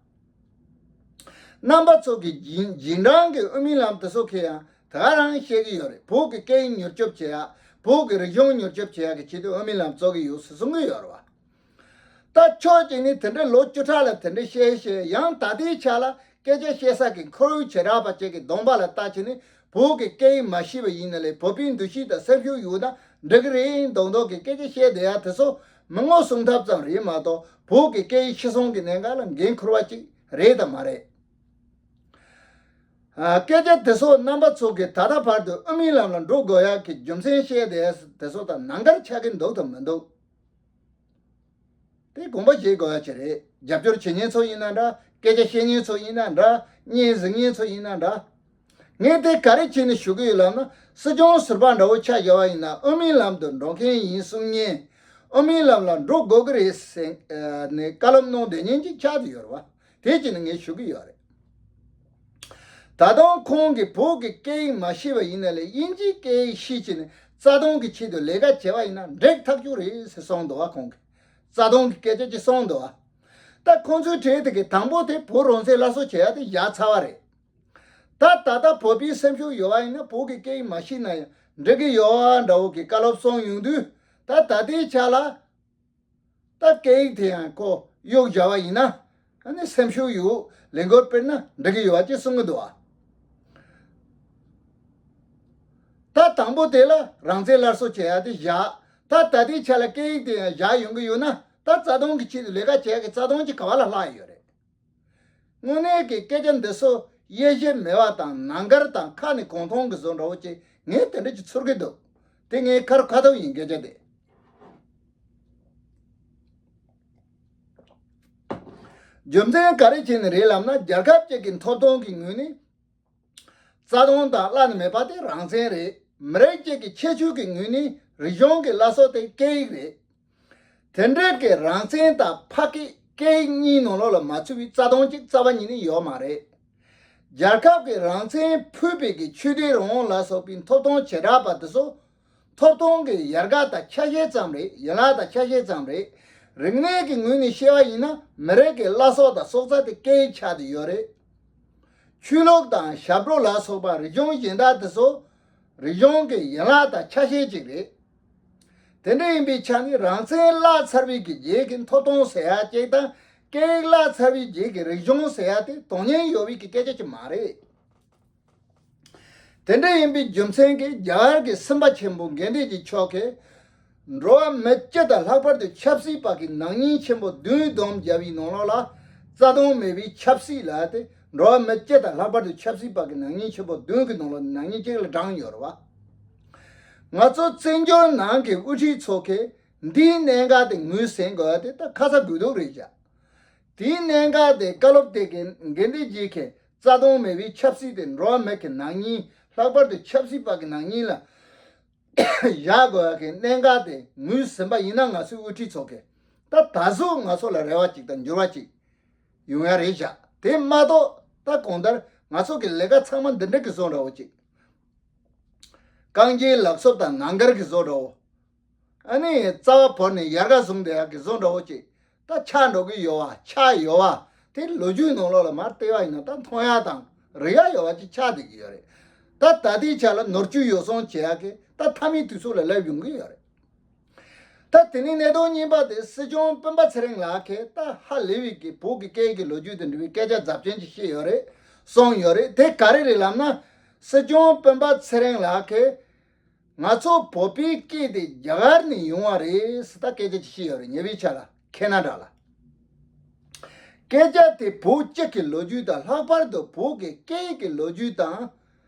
བ། རྣམ་པ་ཚོ་གིས་རྗེས་རྗེས་འབྲང་གི་དབུ་མའི་ལམ་དེ་ཚོ་གིས་ཡང་དེ་ག་རང་བཤད་ཀྱི་ཡོད་རེད། བོད་ཀྱི་སྐད་ཡིག་མྱུར་སྐྱོབ་བྱེད་ཡ། བོད་ཀྱི་རིག་གཞུང་མྱུར་སྐྱོབ་བྱེད་ཡ་གི་ཆེད་དུ་དབུ་མའི་ལམ་བཙུགས་ཀྱི་ཡོད་ཟེར་གསུང་གི་ཡོད་རེད་བ། ད་ཕྱོགས་གཅིག་ནས་དེ་འདྲའི་ལོ་བཅུ་ཕྲག་ལ་དེ་འདྲའི་བཤད་བཤད་ཡང་ད་ལྟའི་ཆ་ལ་སྐད་ཆ་བཤད་ས་གི་ཁོར་ཡུག་བྱེ་བྲག་པ་ཅིག་གི་གདོང་པ་ལ་ལྟ་བྱས་ནས་བོད་ཀྱི་སྐད་ཡིག་མ་ཤེས་པ་ཡིན་ན་ལས་བོད་པའི་འདུ་ཤེས་དང་སེམས་ཤུགས་ཡོད་ན་འགྲིག་གི་རེད་མདོག་མདོག་གི་སྐད་ཆ་བཤད་བསྡད་ཡ་དེ་ཚོ་མི་ངོ་སྲུང་ཐབས་ཙམ་རེད་མ་གཏོགས་བོད་ཀྱི་སྐད་ཡིག་ཤི་སོང་གི་གནད་འགག་ལ་འགན་འཁུར་བ་ཅིག་རེད་དམ་མ་རེད། ཨ། སྐད་ཆ་དེ་ཚོ་རྣམ་པ་ཚོ་གིས་ད་ལྟ་བར་དུ་དབུ་མའི་ལམ་ལ་འགྲོ་དགོས་ཡག་གི་རྒྱུ་མཚན་བཤད་བསྡད་དེ་ཚོ་དང་ནང་ཁར་ཆགས་ཀྱི་འདུག་དང་མི་འདུག་དེ་དགོངས་པ་བཞེས་དགོས་ཡག་ཅིག་རེད། རྒྱབ་སྐྱོར་བྱེད་མཁན་ཚོ་ཡིན་ན་འདྲ། སྐད་ཆ་བཤད་མཁན་ཚོ་ཡིན་ན་འདྲ། བརྙན་གཟིགས་མཁན་ཚོ་ཡིན་ན་འདྲ། ངས་དེ་ག་རེ་བྱས་ནས་ཞུ་གི་ཡོད་ལབ་ན། སྲིད་སྐྱོང་ཟུར་པ་འདྲ་བོ་ཆ་བཞག་པ་ཡིན་ན་དབུ་མའི་ལམ་དུ་འགྲོ་མཁན་ཡིན་གསུང་མཁན། དབུ་མའི་ལམ་ལ་འགྲོ་དགོས་ཀྱི་རེད་ཟེར་ནས་བཀའ་སློབ་གནང་སྡོད་མཁན་ཅིག་ཆགས་བསྡད་ཡོད་རེད་བ། དེ་བྱས་ནས་ངས་ཞུ་གི་ཡོད་རེད། ད་དུང་ཁོང་གིས་བོད་ཀྱི་སྐད་ཡིག་མ་ཤེས་པ་ཡིན་ན་ལས་དབྱིན་ཇིའི་སྐད་ཡིག་ཤེས་བྱས་ནས་རྩ་དོན་གྱི་ཆེད་དུ་ལས་ཀ་བྱས་པ་ཡིན་ན་འགྲིག་ཐག་ཆོད་རེད་ཟེར་གསུངས་འདུག་བ། ཁོང་གིས་རྩ་དོན་གྱི་སྐད་ཆ་ཅིག་གསུངས་འདུག་བ། ད་ཁོང་ཚོའི་གྲས་དེ་གིས་དང་པོ་དེ་བོད་རང་བཙན་སླར་གསོ་བྱེད་ཡ་དེ་བཞག་ཚར་བ་རེད། ད་ད་ལྟ་བོད་པའི་སེམས་ཤུགས་ཡོད་པ་ཡིན་ན་བོད་ཀྱི་སྐད་ཡིག་མ་ཤེས་ན་ཡང་འགྲིག་གི་ཡོད་པ་འདྲ་བོ་གི་བཀའ་སློབ་གསུངས་ཡོང་དུས། ད་ད་ལྟའི་ཆ་ལ་ད་སྐད་ཡིག་དེ་ཡང་ཁོ་གཡུག་བཞག་པ་ཡིན་ན། ཨ་ནི་སེམས་ཤུགས་ཡོད་ལས་འགུལ་སྤེལ་ན་འགྲིག་གི་ཡོད་པ་ཅིག་གསུང་གི་འདུག་ཨ། ད་དང་པོ་དེ་ལ་རང་བཙན་སླར་གསོ་བྱེད་ཡ་དེ་བཞག་ད་ད་ལྟའི་ཆ་ལ་སྐད་ཡིག་དེ་ཡང་བཞག་ཡོང་གི་ཡོད་ན། ད་རྩ་དོན་གྱི་ཆེད་དུ་ལས་ཀ་བྱེད་ཡ་གི་རྩ་དོན་གྱི་ག་བ་ལ་ལྷག་ཡོད་རེད། དངོས་གནས་ཀྱི་སྐད་ཆ་འདི་ཚོ་དབྱེ་ཞིབ་མེད་པ་དང་ནང་འགལ་དང་ཁ་ནས་གང་མཐོང་གི་བཟོ་འདྲ་བོ་ཅིག་ངས་དེ་འདྲ་ཅིག་ཚོར་གི་འདུག་དེ་ངའི་ཁ་རུ་ཁ་ཐུག་ཡིན་སྐད་ཆ་དེ། རྒྱུ་མཚན་ག་རེ་བྱས་ནས་རེད་ལབ་ན། རྒྱལ་ཁབ་ཅིག་གི་ཐོབ་ཐང་གི་ངོས་ནས་རྩ་དོན་དང་བླ་ན་མེད་པ་དེ་རང་བཙན་རེད། མི་རིགས་གཅིག་གི་ཁྱད་ཆོས་ཀྱི་ངོས་ནས་རིག་གཞུང་གི་བླ་སྲོག་དེ་སྐད་ཡིག་རེད། དེ་འདྲ་གི་རང་བཙན་དང་ཕ་སྐད་སྐད་ཡིག་གཉིས་ནང་ལོགས་ལ་མ་ཚུད་པའི་རྩ་དོན་གཅིག་རྩ་བ་ཉིད་ནས་ཡོད་མ་རེད། རྒྱལ་ཁབ་ཀྱི་རང་བཙན་ཕུད་པའི་གི་ཆོས་དད་རང་དབང་ལ་སོགས་པའི་ཐོབ་ཐང་བྱེ་བྲག་པ་དེ་ཚོ་ཐོབ་ཐང་གི་ཡལ་ག་དང་ཆ་ཤས་ཙམ་རེད། ཡན་ལག་དང་ཆ་ཤས་ཙམ་རེད། རིག་གནས་ཀྱི་ངོས་ནས་བཤད་པ་ཡིན་ན་མི་རིགས་ཀྱི་བླ་སྲོག་དང་སྲོག་རྩ་དེ་སྐད་ཡིག་ཆགས་བསྡད་ཡོད་རེད། ཆོས་ལུགས་དང་ཞབས་བྲོ་ལ་སོགས་པ་རིག་གཞུང་གཞན་དག་དེ་ཚོ་རིག་གཞུང་གི་ཡན་ལག་དང་ཆ་ཤས་ཅིག་རེད། དེ་འདྲ་ཡིན་པའི་ཆ་ནས་རང་བཙན་བརླག་ཚར་བའི་གི་རྗེས་ཀྱི་ཐོབ་ཐང་ཟེར་ཡ་ཅིག་དང་། སྐད་ཡིག་བརླག་ཚར་བའི་རྗེས་ཀྱི་རིག་གཞུང་ཟེར་ཡ་དེ་དོན་སྙིང་ཡོད་པའི་གི་སྐད་ཆ་ཅིག་མ་རེད། དེ་འདྲ་ཡིན་པའི་རྒྱུ་མཚན་གྱིས་རྒྱ་གར་གྱི་སེམས་དཔའ་ཆེན་པོ་གྷན་དྷི་ཇི་མཆོག་གིས། འགྲོ་བ་མི་སྤྱི་དང་ལྷག་པར་དུ་ཆབ་སྲིད་པ་གི་ནག་ཉེས་ཆེན་པོ་བདུན་བསྡོམས་བརྒྱབ་པའི་ནང་ལོགས་ལ། རྩ་དོན་མེད་པའི་ཆབ་སྲིད་ལབ་སྟེ། འགྲོ་བ་མི་སྤྱི་དང་ལྷག་པར་དུ་ཆབ་སྲིད་པ་གི་ནག་ཉེས་ཆེན་པོ་བདུན་གྱི་ནང་ལོགས་ནག་ཉེས་གཅིག་ལ་བགྲངས་ཡོད་རེད་བ། ང་ཚོ་བཙན་བྱོལ་ནང་གི་དབུ་ཁྲིད་ཚོ་གིས་འདིའི་གནད་འགག་དེ་ངོས་ཟིན་དགོས་ཡ་དེ་ད་ཁ་ཚ་དགོས་གཏུགས་རེད་བཞག་དེའི་གནད་འགག་དེ་བཀའ་སློབ་དེ་གི་གྷན་དྷི་ཇི་གིས་རྩ་དོན་མེད་པའི་ཆབ་སྲིད་དེ་འགྲོ་བ་མི་གི་ནག་ཉེས། ལྷག་པར་དུ་ཆབ་སྲིད་པ་གི་ནག་ཉེས་ལ་བཞག་དགོས་ཡ་གི་གནད་འགག་དེ་ངོས་ཟིན་པ་ཡིན་ན། ང་ཚོའི་དབུ་ཁྲིད་ཚོ་གིས་ད་ད་གཟོད་ང་ཚོ་ལ་རེ་བ་ཅིག་དང་འགྱུར་བ་ཅིག་ཡོང་ཡ་རེད་བཞག་དེ་མ་གཏོགས་ད་གང་ལྟར་ང་ཚོ་གི་ལས་ཀ་ཚང་མ་འདི་འདྲ་གི་བཟོ་འདྲ་བོ་ཅིག་རྐང་རྗེན་ལག་སོབ་དང་ངང་སྒར་གི་བཟོ་འདྲ་བོ། ཨ་ནི་རྩ་བ་བོར་ནས་ཡལ་ག་བཟུང་བསྡད་ཡག་གི་བཟོ་འདྲ་བོ་ཅིག་ད་ཆགས་འགྲོ་གི་ཡོད་བ། ཆགས་ཡོད་བ། དེ་ལོ་རྒྱུས་ནང་ལོགས་ལ་མར་བལྟས་པ་ཡིན་ན་ད་མཐོང་ཡག་དང་རིག་ཡག་ཡོད་བ་ཅིག་ཆགས་བསྡད་ཀྱི་ཡོད་རེད། ད་ད་ལྟའི་ཆ་ལ་ནོར་བཅོས་ཡོ་བསྲང་བྱེད་ཡག་གི་ད་མཐའ་མའི་དུས་ཚོད་ལ་སླེབས་ཡོང་གི་ཡོད་རེད། ད་དེ་ནས་གནད་དོན་གཉིས་པ་དེ་སྲིད་སྐྱོང་སྤེན་པ་ཚེ་རིང་ལགས་ཀྱིས་ད་ཧ་ལས་པའི་གི་བོད་ཀྱི་སྐད་ཡིག་གི་ལོ་རྒྱུས་དང་འབྲེལ་བའི་སྐད་ཆ་རྫབ་ཆེན་ཅིག་བཤད་ཡོད་རེད། གསུངས་ཡོད་རེད། དེ་ག་རེ་རེད་ལབ་ན། སྲིད་སྐྱོང་སྤེན་པ་ཚེ་རིང་ལགས་ཀྱིས། ང་ཚོ་བོད་པའི་སྐད་དེ་རྒྱ་གར་ནས་ཡོང་བ་རེད་ཟེར་ད་སྐད་ཆ་ཅིག་བཤད་ཡོད་རེད། ཉེ་བའི་ཆར་ལ་ཁེ་ན་ཌ་ལ། སྐད་ཆ་དེ་བོད་སྤྱི་གི་ལོ་རྒྱུས་དང་། ལྷག་པར་དུ་བོད་ཀྱི་སྐད་ཀྱི་ལོ་རྒྱུས་དང་།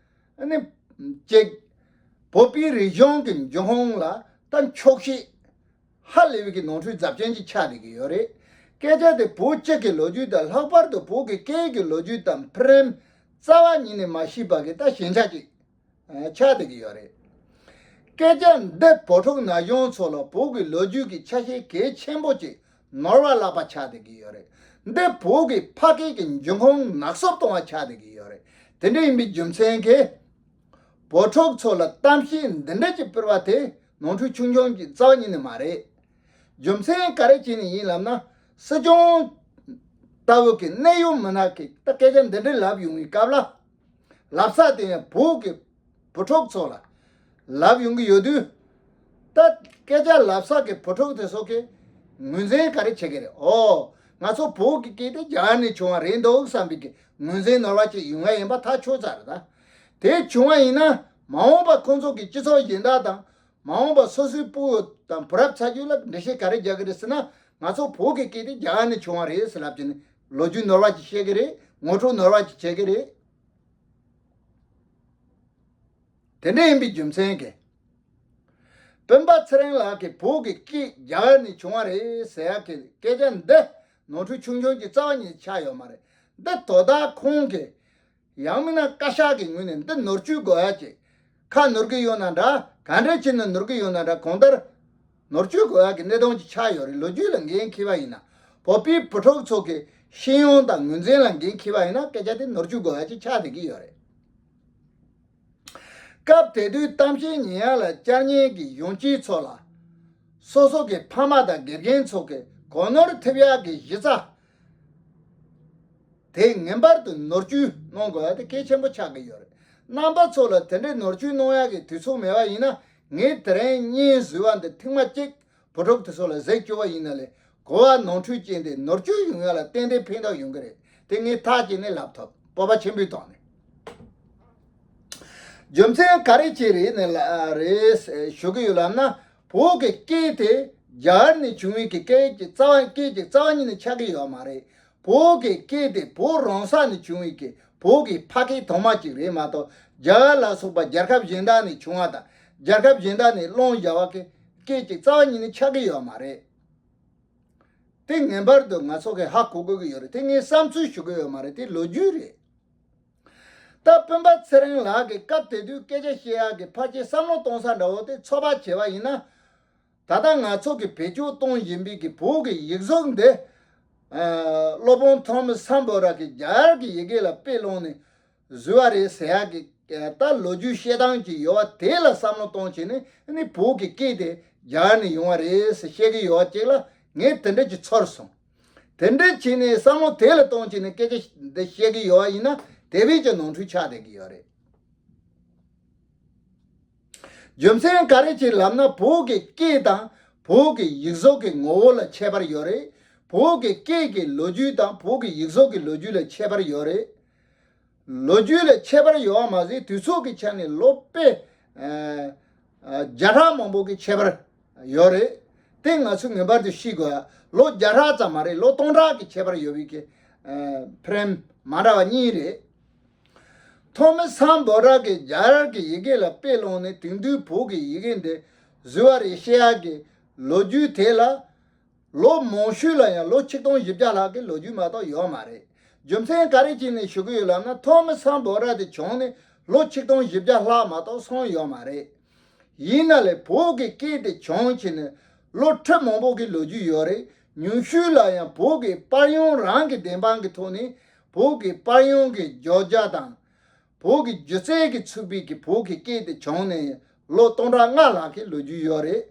ཨ་ནི་ཅིག་བོད་པའི་རིག་གཞུང་གི་འབྱུང་ཁུངས་ལ་ད་འཁྱོག་བཤད་ཧ་ལས་པའི་གི་ནོར་འཁྲུལ་རྫབ་ཆེན་ཅིག་ཆགས་བསྡད་ཀྱི་ཡོད་རེད། སྐད་ཆ་དེ་བོད་སྤྱི་གི་ལོ་རྒྱུས་དང་། ལྷག་པར་དུ་བོད་ཀྱི་སྐད་ཀྱི་ལོ་རྒྱུས་དང་འཕེལ་རིམ་རྩ་བ་ཉིད་ནས་མ་ཤེས་པ་གི་ད་ཞན་ཆ་ཅིག་ཆགས་བསྡད་ཀྱི་ཡོད་རེད། སྐད་ཆ་འདི་བོད་ཕྲུག་ན་གཞོན་ཚོ་ལ་བོད་ཀྱི་ལོ་རྒྱུས་ཀྱི་ཆ་ཤས་གལ་ཆེན་པོ་ཅིག་ནོར་བ་བརླག་པ་ཆགས་བསྡད་ཀྱི་ཡོད་རེད། འདི་བོད་ཀྱི་ཕ་སྐད་ཀྱི་འབྱུང་ཁུངས་ནག་སུབ་གཏོང་བ་ཆགས་བསྡད་ཀྱི་ཡོད་རེད། དེ་འདྲ་ཡིན་པའི་རྒྱུ་མཚན་གྱིས་བོད་ཕྲུག་ཚོ་ལ་གཏམ་བཤད་འདི་འདྲ་ཅིག་སྤེལ་བ་དེ་ནོར་འཁྲུལ་ཆུང་ཆུང་གི་རྩ་བ་ཉིད་ནས་མ་རེད། རྒྱུ་མཚན་ག་རེ་བྱས་ནས་ཡིན་ལབ་ན། སྲིད་སྐྱོང་ལྟ་བུ་གི་གནད་ཡོད་མི་སྣ་གིས་ད་སྐད་ཆ་འདི་འདྲ་ལབ་ཡོང་བའི་སྐབས་ལ། ལབ་ས་དེ་ཡང་བོད་ཀྱི་བུ་ཕྲུག་ཚོ་ལ་ལབ་ཡོང་གི་ཡོད་དུས། ད་སྐད་ཆ་ལབ་ས་གི་བུ་ཕྲུག་དེ་ཚོ་གིས་ངོས་འཛིན་ག་རེ་བྱེད་ཀྱི་རེད། ཨོ། ང་ཚོ་བོད་ཀྱི་སྐད་དེ་རྒྱ་གར་ནས་བྱུང་བ་རེད་འདུག་བསམ་པའི་གི་ངོས་འཛིན་ནོར་བ་ཅིག་ཡོང་ཡ་ཡིན་པ་ཐག་ཆོད་ཚར་རེད་ད། དེ་བྱུང་བ་ཡིན་ན་མ་འོངས་པ་ཁོང་ཚོ་གི་སྤྱི་ཚོགས་གཞན་དག་དང་། མ་འོངས་པ་སོ་སོའི་སྤུ་གུ་དང་བུ་རབས་ཚ་རྒྱུད་ལ་འགྲེལ་བཤད་ག་རེ་རྒྱག་གི་རེད་ཟེར་ན། ང་ཚོ་བོད་ཀྱི་སྐད་དེ་རྒྱ་གར་ནས་བྱུང་བ་རེད་ཟེར་ལབ་ཀྱི་ནི་ལོ་རྒྱུས་ནོར་བ་ཅིག་བཤད་ཀྱི་རེད། ངོ་སྤྲོད་ནོར་བ་ཅིག་བྱེད་ཀྱི་རེད། དེ་འདྲ་ཡིན་པའི་རྒྱུ་མཚན་གྱིས། སྤེན་པ་ཚེ་རིང་ལགས་ཀྱིས་བོད་ཀྱི་སྐད་རྒྱ་གར་ནས་བྱུང་བ་རེད་ཟེར་ཡག་གི་སྐད་ཆ་འདི་ནོར་འཁྲུལ་ཆུང་ཆུང་གི་རྩ་བ་ཉིད་ཆགས་ཡོད་མ་རེད། འདི་དོ་བདག་ཁོང་གིས་ཡང་མིན་ན་བཀའ་ཤག་གི་ངོས་ནས་འདི་ནོར་བཅོས་དགོས་ཡ་ཅིག་ཁ་ནོར་གི་ཡོད་ན་འདྲ། ག་འདྲ་བྱས་ནས་ནོར་གི་ཡོད་ན་འདྲ། གང་ལྟར་ནོར་བཅོས་དགོས་ཡ་གི་གནད་དོན་ཅིག་ཆགས་ཡོད་རེད། ལོ་རྒྱུས་ལ་འགན་འཁྱེར་བ་ཡིན་ན། བོད་པའི་བུ་ཕྲུག་ཚོ་གི་ཤེས་ཡོན་དང་ངོས་འཛིན་ལ་འགན་འཁྱེར་བ་ཡིན་ན་སྐད་ཆ་དེ་ནོར་བཅོས་དགོས་ཡ་ཅིག་ཆགས་བསྡད་ཀྱི་ཡོད་རེད། སྐབས་དེ་དུས་གཏམ་བཤད་ཉན་ཡ་ལ་བཅར་མཁན་གྱི་གཞོན་སྐྱེས་ཚོ་ལ། སོ་སོ་གི་ཕ་མ་དང་དགེ་རྒན་ཚོ་གི་གོ་ནོར་ཐེབས་ཡག་གི་གཞི་རྩ་དེ་ངེས་པར་དུ་ནོར་བཅོས་གནང་དགོས་ཡ་དེ་གལ་ཆེན་པོ་ཆགས་ཀྱི་ཡོད་རེད། རྣམ་པ་ཚོ་ལ་དེ་འདྲའི་ནོར་བཅོས་གནང་ཡག་གི་དུས་ཚོད་མེད་པ་ཡིན་ན། ངས་དེ་རིང་བརྙན་བཟོས་པ་འདི་ཐེངས་མ་གཅིག་བུ་ཕྲུག་དེ་ཚོ་ལ་གཟིགས་བཅུག་པ་ཡིན་ན་ལས། གོ་བ་ནོར་འཁྲུལ་ཅན་དེ་ནོར་བཅོས་ཡོང་ཡ་ལ་ཏན་ཏན་ཕན་ཐོགས་ཡོང་གི་རེད། དེ་ངས་ཐག་བཅད་ནས་ལབ་ཐུབ། སྤོབས་པ་ཆེན་པོའི་ཐོག་ནས། རྒྱུ་མཚན་ག་རེ་བྱས་རེད་ནས་ལ་རེད་ཞུ་གི་ཡོད་ལབ་ན། བོད་ཀྱི་སྐད་དེ་རྒྱ་གར་ནས་བྱུང་བའི་གི་སྐད་ཀྱི་རྩ་བ་སྐད་ཀྱི་རྩ་བ་ཉིད་ནས་ཆགས་ཀྱི་ཡོད་མ་རེད། བོད་ཀྱི་སྐད་དེ་བོད་རང་ས་ནས་བྱུང་བའི་གི་བོད་ཀྱི་ཕ་སྐད་ཐོག་མ་ཅིག་རེད་མ་གཏོགས། རྒྱ་གར་ལ་སོགས་པ་རྒྱལ་ཁབ་གཞན་དག་ནས་བྱུང་བ་དང་། རྒྱལ་ཁབ་གཞན་དག་ནས་བླངས་བཞག་པ་གི་སྐད་ཀྱི་རྩ་བ་ཉིད་ནས་ཆགས་ཀྱི་ཡོད་མ་རེད། དེ་ངེས་པར་དུ་ང་ཚོ་གིས་ཧ་གོ་དགོས་ཀྱི་ཡོད་རེད། དེ་ངས་བསམ་ཚུལ་ཞུ་གི་ཡོད་མ་རེད། དེ་ལོ་རྒྱུས་རེད། ད་སྤེན་པ་ཚེ་རིང་ལགས་ཀྱིས་སྐབས་དེ་དུས་སྐད་ཆ་བཤད་ཡག་གི་ཕལ་ཆེར་བསམ་བློ་གཏོང་ས་འདྲ་བོ་དེ་ཚོད་དཔག་བྱས་པ་ཡིན་ན། ད་ལྟ་ང་ཚོ་གིས་བེད་སྤྱོད་གཏོང་བཞིན་པའི་གི་བོད་ཀྱི་ཡིག་གཟུགས་འདི། ཨ། སློབ་དཔོན་ཐོ་མི་སམ་བྷོ་ཊ་གིས་རྒྱ་གར་གྱི་ཡི་གེ་ལ་དཔེ་བླངས་ནས་བཟོས་པ་རེད་ཟེར་ཡག་གི་ད་ལོ་རྒྱུས་བཤད་སྟངས་ཅིག་ཡོད་པ་དེ་ལ་བསམ་བློ་གཏོང་བྱས་ནས། ཨ་ནི་བོད་ཀྱི་སྐད་དེ་རྒྱ་གར་ནས་ཡོང་བ་རེད་ཟེར་བཤད་ཀྱི་ཡོད་པ་ཅིག་ལ་ངས་དེ་འདྲ་ཅིག་ཚོར་སོང་། དེ་འདྲ་བྱས་ནས་བསམ་བློ་དེ་ལ་གཏོང་བྱས་ནས་སྐད་ཆ་འདི་བཤད་ཀྱི་ཡོད་པ་ཡིན་ན། དེ་བས་ཀྱང་ནོར་འཁྲུལ་ཆགས་བསྡད་ཀྱི་ཡོད་རེད། རྒྱུ་མཚན་ག་རེ་བྱས་ལབ་ན། བོད་ཀྱི་སྐད་དང་བོད་ཀྱི་ཡིག་གཟུགས་ཀྱི་ངོ་བོ་ལ་ཁྱད་པར་ཡོད་རེད། བོད་ཀྱི་སྐད་ཀྱི་ལོ་རྒྱུས་དང་བོད་ཀྱི་ཡིག་གཟུགས་ཀྱི་ལོ་རྒྱུས་ལ་ཁྱད་པར་ཡོད་རེད། ལོ་རྒྱུས་ལ་ཁྱད་པར་ཡོད་པ་མ་ཟད། དུས་ཚོད་ཀྱི་ཆ་ནས་ལོ་དཔེ་ཨ་ཨ་བརྒྱ་ཕྲག་མང་པོ་གི་ཁྱད་པར་ཡོད་རེད། དེ་ང་ཚོས་ངེས་པར་དུ་ཤེས་དགོས། ལོ་བརྒྱ་ཕྲག་ཙམ་མ་རེད། ལོ་སྟོང་ཕྲག་གི་ཁྱད་པར་ཡོད་པའི་གི་ཨ་ཕྲེང་མ་འདྲ་བ་གཉིས་རེད། ཐོ་མི་སམ་བྷོ་ཊ་གིས་རྒྱ་གར་གྱི་ཡི་གེ་ལ་དཔེ་བླངས་ནས་དེང་དུས་བོད་ཀྱི་ཡི་གེ་འདི་བཟོས་པ་རེད་བཤད་ཡག་གི་ལོ་རྒྱུས་དེ་ལ། ལོ་མང་ཤོས་ལ་ཡང་ལོ་ཆིག་སྟོང་བཞི་བརྒྱ་ལྷག་གི་ལོ་རྒྱུས་མ་གཏོགས་ཡོད་མ་རེད། རྒྱུ་མཚན་ག་རེ་བྱས་ནས་ཞུ་གི་ཡོད་ལབ་ན། ཐོ་མི་སམ་བྷོ་ཊ་དེ་བྱུང་ནས་ལོ་ཆིག་སྟོང་བཞི་བརྒྱ་ལྷག་མ་གཏོགས་སོང་ཡོད་མ་རེད། ཡིན་ན་ལས་བོད་ཀྱི་སྐད་དེ་བྱུང་བྱས་ནས་ལོ་ཁྲི་མང་པོ་གི་ལོ་རྒྱུས་ཡོད་རེད། ཉུང་ཤོས་ལ་ཡང་བོད་ཀྱི་པར་ཡང་རང་གི་བདེན་དཔང་གི་ཐོག་ནས་བོད་ཀྱི་པར་ཡང་གི་བརྗོད་བྱ་དང་། བོད་ཀྱི་སྒྱུ་རྩལ་གྱིས་ཚུགས་པའི་གི་བོད་ཀྱི་སྐད་དེ་བྱུང་ནས་ལོ་སྟོང་ཕྲག་ལྔ་ལྷག་གི་ལོ་རྒྱུས་ཡོད་རེད།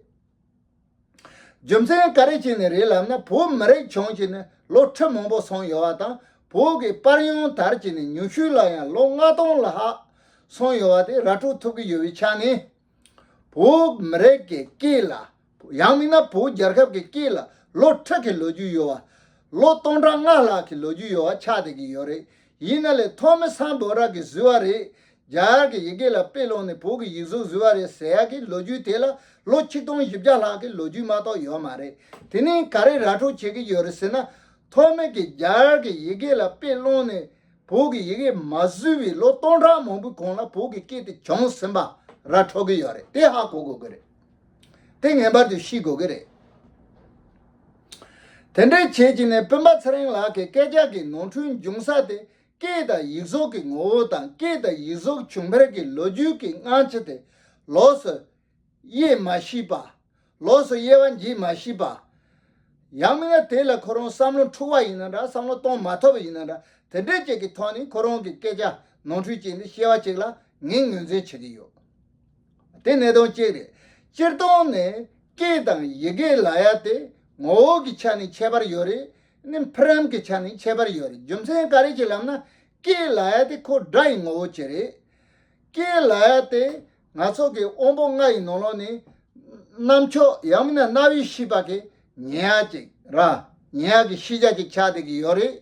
རྒྱུ་མཚན་ག་རེ་བྱས་ནས་རེད་ལབ་ན། བོད་མི་རིགས་བྱུང་བྱས་ནས་ལོ་ཁྲི་མང་པོ་སོང་ཡོད་པ་དང་། བོད་ཀྱི་པར་ཡང་དར་བྱས་ནས་ཉུང་ཤོས་ལ་ཡང་ལོ་ལྔ་སྟོང་ལྷག་སོང་ཡོད་པ་དེ་ར་སྤྲོད་ཐུབ་ཀྱི་ཡོད་པའི་ཆ་ནས། བོད་མི་རིགས་ཀྱི་སྐད་ལ། ཡང་མིན་ན་བོད་རྒྱལ་ཁབ་ཀྱི་སྐད་ལ་ལོ་ཁྲི་གི་ལོ་རྒྱུས་ཡོད་པ། ལོ་སྟོང་ཕྲག་ལྔ་ལྷག་གི་ལོ་རྒྱུས་ཡོད་པ་ཆགས་བསྡད་ཀྱི་ཡོད་རེད། ཡིན་ན་ལས་ཐོ་མི་སམ་བྷོ་ཊ་གིས་བཟོས་པ་རེད། རྒྱ་གར་གྱི་ཡི་གེ་ལ་དཔེ་བླངས་ནས་བོད་ཀྱི་ཡིག་གཟུགས་བཟོས་པ་རེད་ཟེར་ཡག་གི་ལོ་རྒྱུས་དེ་ལ་ལོ་ཆིག་སྟོང་བཞི་བརྒྱ་ལྷག་གི་ལོ་རྒྱུས་མ་གཏོགས་ཡོད་མ་རེད། དེ་ནས་ག་རེ་ར་སྤྲོད་བྱེད་ཀྱི་ཡོད་རེད་ཟེར་ན། ཐོ་མི་གིས་རྒྱ་གར་གྱི་ཡི་གེ་ལ་དཔེ་བླངས་ནས་བོད་ཀྱི་ཡི་གེ་མ་བཟོས་པའི་ལོ་སྟོང་ཕྲག་མང་པོའི་གོང་ལ་བོད་ཀྱི་སྐད་དེ་བྱུང་ཟིན་པ་ར་འཕྲོད་ཀྱི་ཡོད་རེད། དེ་ཧ་གོ་དགོས་ཀྱི་རེད། དེ་ངེས་པར་དུ་ཤེས་དགོས་ཀྱི་རེད། དེ་འདྲའི་བྱས་ཀྱི་ནས་སྤེན་པ་ཚེ་རིང་ལགས་ཀྱི་སྐད་ཆ་གི་ནོར་འཁྲུལ་འབྱུང་ས་དེ་ སྐད་དང་ཡིག་གཟུགས་ཀྱི་ངོ་བོ་དང་སྐད་དང་ཡིག་གཟུགས་བྱུང་འཕེལ་གྱི་ལོ་རྒྱུས་ཀྱི་སྔ་ཕྱི་དེ་ལོགས་སུ་དབྱེ་མ་ཤེས་པ། ལོགས་སུ་དབྱེ་བ་འབྱེད་མ་ཤེས་པ། ཡང་མིན་ན་དེ་ལ་ཁོ་རང་བསམ་བློ་འཁྲུག་པ་ཡིན་ན་འདྲ། བསམ་བློ་གཏོང་མ་ཐུབ་པ་ཡིན་ན་འདྲ། དེ་འདྲ་ཅིག་གི་ཐོག་ནས་ཁོ་རང་གི་སྐད་ཆ་ནོར་འཁྲུལ་ཅན་འདི་བཤད་པ་ཅིག་ལ་ངས་ངོས་འཛིན་བྱེད་ཀྱི་ཡོད། དེ་གནད་དོན་གཅིག་རེད། སྤྱིར་བཏང་ནས་སྐད་དང་ཡི་གེ་ལབ་ཡ་དེ་ངོ་བོ་གི་ཆ་ནས་ཁྱད་པར་ཡོད་རེད། ནི་འཕེལ་རིམ་གྱི་ཆ་ནས་ཁྱད་པར་ཡོད་རེད། རྒྱུ་མཚན་ག་རེ་ཅིག་ལབ་ན། སྐད་ལབ་ཡ་དེ་ཁོ་སྒྲ་ཡི་ངོ་བོ་ཅིག་རེད། སྐད་ལབ་ཡ་དེ་ང་ཚོ་གི་དབང་པོ་ལྔ་ཡི་ནང་ལོགས་ནས་རྣམ་ཅོག་ཡང་མིན་ན་རྣ་བའི་ཤེས་པ་གི་ཉན་ཡ་ཅིག་ར། ཉན་ཡ་གི་ཤེས་བྱ་ཅིག་ཆགས་བསྡད་ཀྱི་ཡོད་རེད།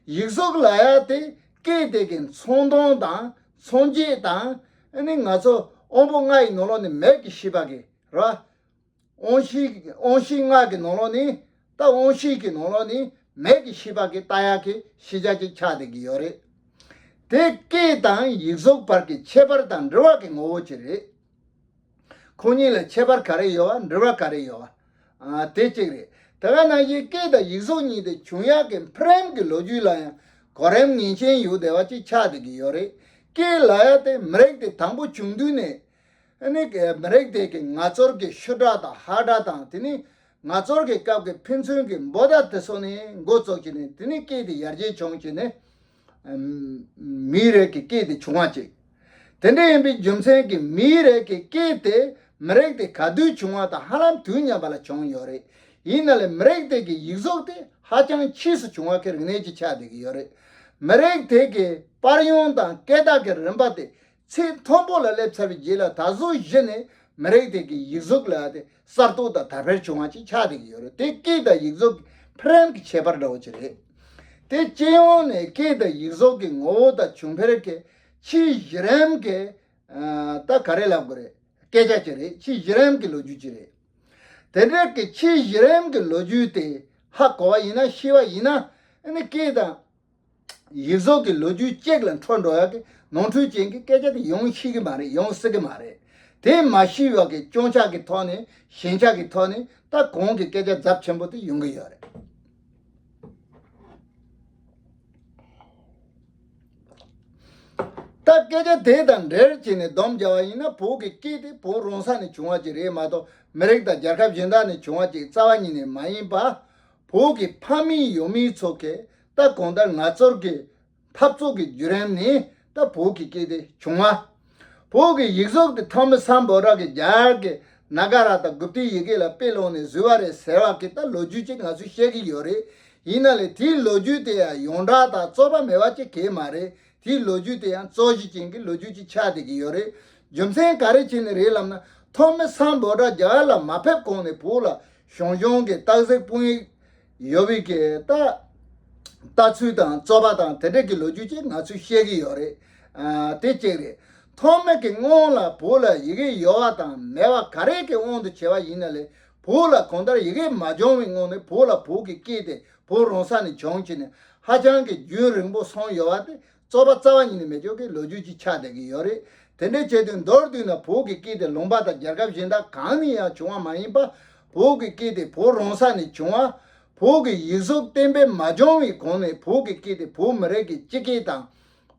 ཡིག་གཟུགས་ལབ་ཡ་དེ་སྐད་དེ་གི་མཚོན་དོན་དང་མཚོན་བྱེད་དང་། ཨ་ནི་ང་ཚོ་དབང་པོ་ལྔ་ཡི་ནང་ལོགས་ནས་མིག་གི་ཤེས་པ་གི་ར། དབང་ཤེས། དབང་ཤེས་ལྔ་གི་ནང་ལོགས་ནས། ད་དབང་ཤེས་ཀྱི་ནང་ལོགས་ནས་མིག་གི་ཤེས་པ་གི་ལྟ་ཡག་གི་ཤེས་བྱ་ཅིག་ཆགས་བསྡད་ཀྱི་ཡོད་རེད། དེ་སྐད་དང་ཡིག་གཟུགས་བར་གྱི་ཁྱད་པར་དང་འབྲེལ་བ་གི་ངོ་བོ་ཅིག་རེད། ཁོ་གཉིས་ལ་ཁྱད་པར་ག་རེ་ཡོད་པ། འབྲེལ་བ་ག་རེ་ཡོད་པ། ཨ། དེ་གཅིག་རེད། དེ་ག་ནང་བཞིན་སྐད་དང་ཡིག་གཟུགས་གཉིས་དེ་བྱུང་ཡག་གི་འཕེལ་རིམ་གྱི་ལོ་རྒྱུས་ལ་ཡང་གོ་རིམ་ངེས་ཅན་ཡོད་བསྡད་པ་ཅིག་ཆགས་བསྡད་ཀྱི་ཡོད་རེད། སྐད་ལབ་ཡ་དེ་མི་རིགས་དེ་དང་པོ་བྱུང་དུས་ནས། ཨ་ནི་མི་རིགས་དེ་གི་ང་ཚོར་གི་ཤུ་སྒྲ་དང་ཧ་སྒྲ་དང་། དེ་ནི་ང་ཚོར་གི་སྐབས་ཀྱི་ཕན་ཚུན་གྱི་འབོད་སྒྲ་དེ་ཚོ་ནས་འགོ་བཙུགས་བྱས་ནས། དེ་ནི་སྐད་དེ་ཡར་རྒྱས་བྱུང་བྱས་ནས། ཨམ། མིའི་རིགས་ཀྱི་སྐད་དེ་བྱུང་བ་ཅིག་དེ་འདྲ་ཡིན་པའི་རྒྱུ་མཚན་གྱིས་མིའི་རིགས་ཀྱི་སྐད་དེ་མི་རིགས་དེ་ག་དུས་བྱུང་བ་དང་ཧ་ལམ་དུས་མཉམ་པ་ལ་བྱུང་ཡོད་རེད། ཡིན་ན་ལས་མི་རིགས་དེ་གི་ཡིག་གཟུགས་དེ་ཧ་ཅང་ཕྱིས་སུ་བྱུང་བ་གི་རིག་གནས་ཅིག་ཆགས་བསྡད་ཀྱི་ཡོད་རེད། མི་རིགས་དེ་གི་པར་ཡོང་དང་སྐད་གྲགས་ཀྱི་རིམ་པ་དེ། ཚད་མཐོན་པོ་ལ་སླེབས་ཚར་བའི་རྗེས་ལ་ད་གཟོད་གཞི་ནས་མི་རིགས་དེ་གི་ཡིག་གཟུགས་ལ་དེ་གསར་གཏོད་དང་དར་འཕེལ་བྱུང་བ་ཅིག་ཆགས་བསྡད་ཀྱི་ཡོད་རེད། དེ་སྐད་དང་ཡིག་གཟུགས་འཕེལ་རིམ་གྱི་ཁྱད་པར་འདྲ་བོ་ཅིག་རེད། དེ་སྤྱི་ཡོངས་ནས་སྐད་དང་ཡིག་གཟུགས་ཀྱི་ངོ་བོ་དང་བྱུང་འཕེལ་གྱི་ཆེས་གཞི་རིམ་གྱི། ཨ། ད་ག་རེ་ལབ་དགོས་རེད། སྐད་ཆ་ཅིག་རེད། ཆེས་གཞི་རིམ་གྱི་ལོ་རྒྱུས་ཅིག་རེད། དེ་འདྲ་གི་ཆེས་གཞི་རིམ་གྱི་ལོ་རྒྱུས་དེ་ཧ་གོ་བ་ཡིན་ན། ཤེས་པ་ཡིན་ན། ཨ་ནི་སྐད་དང་ཡིག་གཟུགས་ཀྱི་ལོ་རྒྱུས་གཅིག་ལ་འཕྲོ་འགྲོ་ཡག་གི་ནོར་འཁྲུལ་ཅན་གྱི་སྐད་ཆ་དེ་ཡོང་ཤེས་ཀྱི་མ་རེད། ཡོང་སྲིད་ཀྱི་མ་རེད། དེ་མ་ཤེས་པ་གི་སྐྱོན་ཆ་གི་ཐོག་ནས། ཞན་ཆ་གི་ཐོག་ནས་ད་གོང་གི་སྐད་ཆ་ཚབས་ཆེན་པོ་དེ་ཡོང་གི་ཡོད་རེད། ད་སྐད་ཆ་དེ་དང་འབྲེལ་བྱས་ནས་སྡོམ་རྒྱག་པ་ཡིན་ན། བོད་ཀྱི་སྐད་དེ་བོད་རང་ས་ནས་བྱུང་བ་ཅིག་རེད་མ་གཏོགས། མི་རིགས་དང་རྒྱལ་ཁབ་གཞན་དག་ནས་བྱུང་བ་ཅིག་རྩ་བ་ཉིད་ནས་མ་ཡིན་པ། བོད་ཀྱི་ཕ་མེས་ཡང་མེས་ཚོ་གིས། ད་གང་ལྟར་ང་ཚོར་གྱི་འཐབ་རྩོད་ཀྱི་བརྒྱུད་རིམ་ནས་ད་བོད་ཀྱི་སྐད་དེ་བྱུང་བ། བོད་ཀྱི་ཡིག་གཟུགས་དེ་ཐོན་མི་སམ་བྷོ་ཊ་གིས་རྒྱ་གར་གྱི་ན་ག་ར་དང་གུབ་ཏའི་ཡི་གེ་ལ་དཔེ་བླངས་ནས་བཟོས་པ་རེད་ཟེར་བ་གི་ད་ལོ་རྒྱུས་ཅིག་ང་ཚོས་བཤད་ཀྱི་ཡོད་རེད། ཡིན་ན་ལས་དེའི་ལོ་རྒྱུས་དེ་ཡང་ཡོངས་གྲགས་དང་རྩོད་པ་མེད་པ་ཅིག་གང་ཡང་མ་རེད། དེའི་ལོ་རྒྱུས་དེ་ཡང་རྩོད་གཞི་ཅན་གྱི་ལོ་རྒྱུས་ཅིག་ཆགས་བསྡད་ཀྱི་ཡོད་རེད། རྒྱུ་མཚན་ག་རེ་བྱས་ནས་རེད་ལབ་ན། ཐོན་མི་སམ་བྷོ་ཊ་རྒྱ་གར་ལ་མ་ཕེབས་གོང་ནས་བོད་ལ་ཞང་ཞུང་གི་སྟག་གཟིག་དཔོན་ཡིག་ཡོད་པའི་གི་ད་ལྟ་ཚུལ་དང་རྩོད་པ་དང་དེ་འདྲ་གི་ལོ་རྒྱུས་ཅིག་ང་ཚོས་བཤད་ཀྱི་ཡོད་རེད། ཨ། དེ་གཅིག་རེད། ཐོན་མི་གི་སྔོན་ལ་བོད་ལ་ཡི་གེ་ཡོད་པ་དང་མེད་པ་ག་རེ་གི་དབང་དུ་བྱས་པ་ཡིན་ན་ལས། བོད་ལ་གང་ལྟར་ཡི་གེ་མ་བྱུང་བའི་སྔོན་ནས་བོད་ལ་བོད་ཀྱི་སྐད་དེ་བོད་རང་ས་ནས་བྱུང་བྱས་ནས་ཧ་ཅང་གི་རྒྱུན་རིང་པོ་སོང་ཡོད་པ་དེ་རྩོད་པ་རྩ་བ་ཉིད་ནས་མེད་ཆོག་གི་ལོ་རྒྱུས་ཅིག་ཆགས་བསྡད་ཀྱི་ཡོད་རེད། དེ་འདྲ་བྱས་དུས་མདོར་བསྡུས་ན་བོད་ཀྱི་སྐད་དེ་ལུང་པ་དང་རྒྱལ་ཁབ་གཞན་དག་གང་ནས་ཡང་བྱུང་བ་མ་ཡིན་པ། བོད་ཀྱི་སྐད་དེ་བོད་རང་ས་ནས་བྱུང་བ། བོད་ཀྱི་ཡིག་གཟུགས་གཏན་འབེབས་མ་བྱུང་བའི་གོང་ནས་བོད་ཀྱི་སྐད་དེ་བོད་མི་རིགས་ཀྱི་སྤྱི་སྐད་དང་།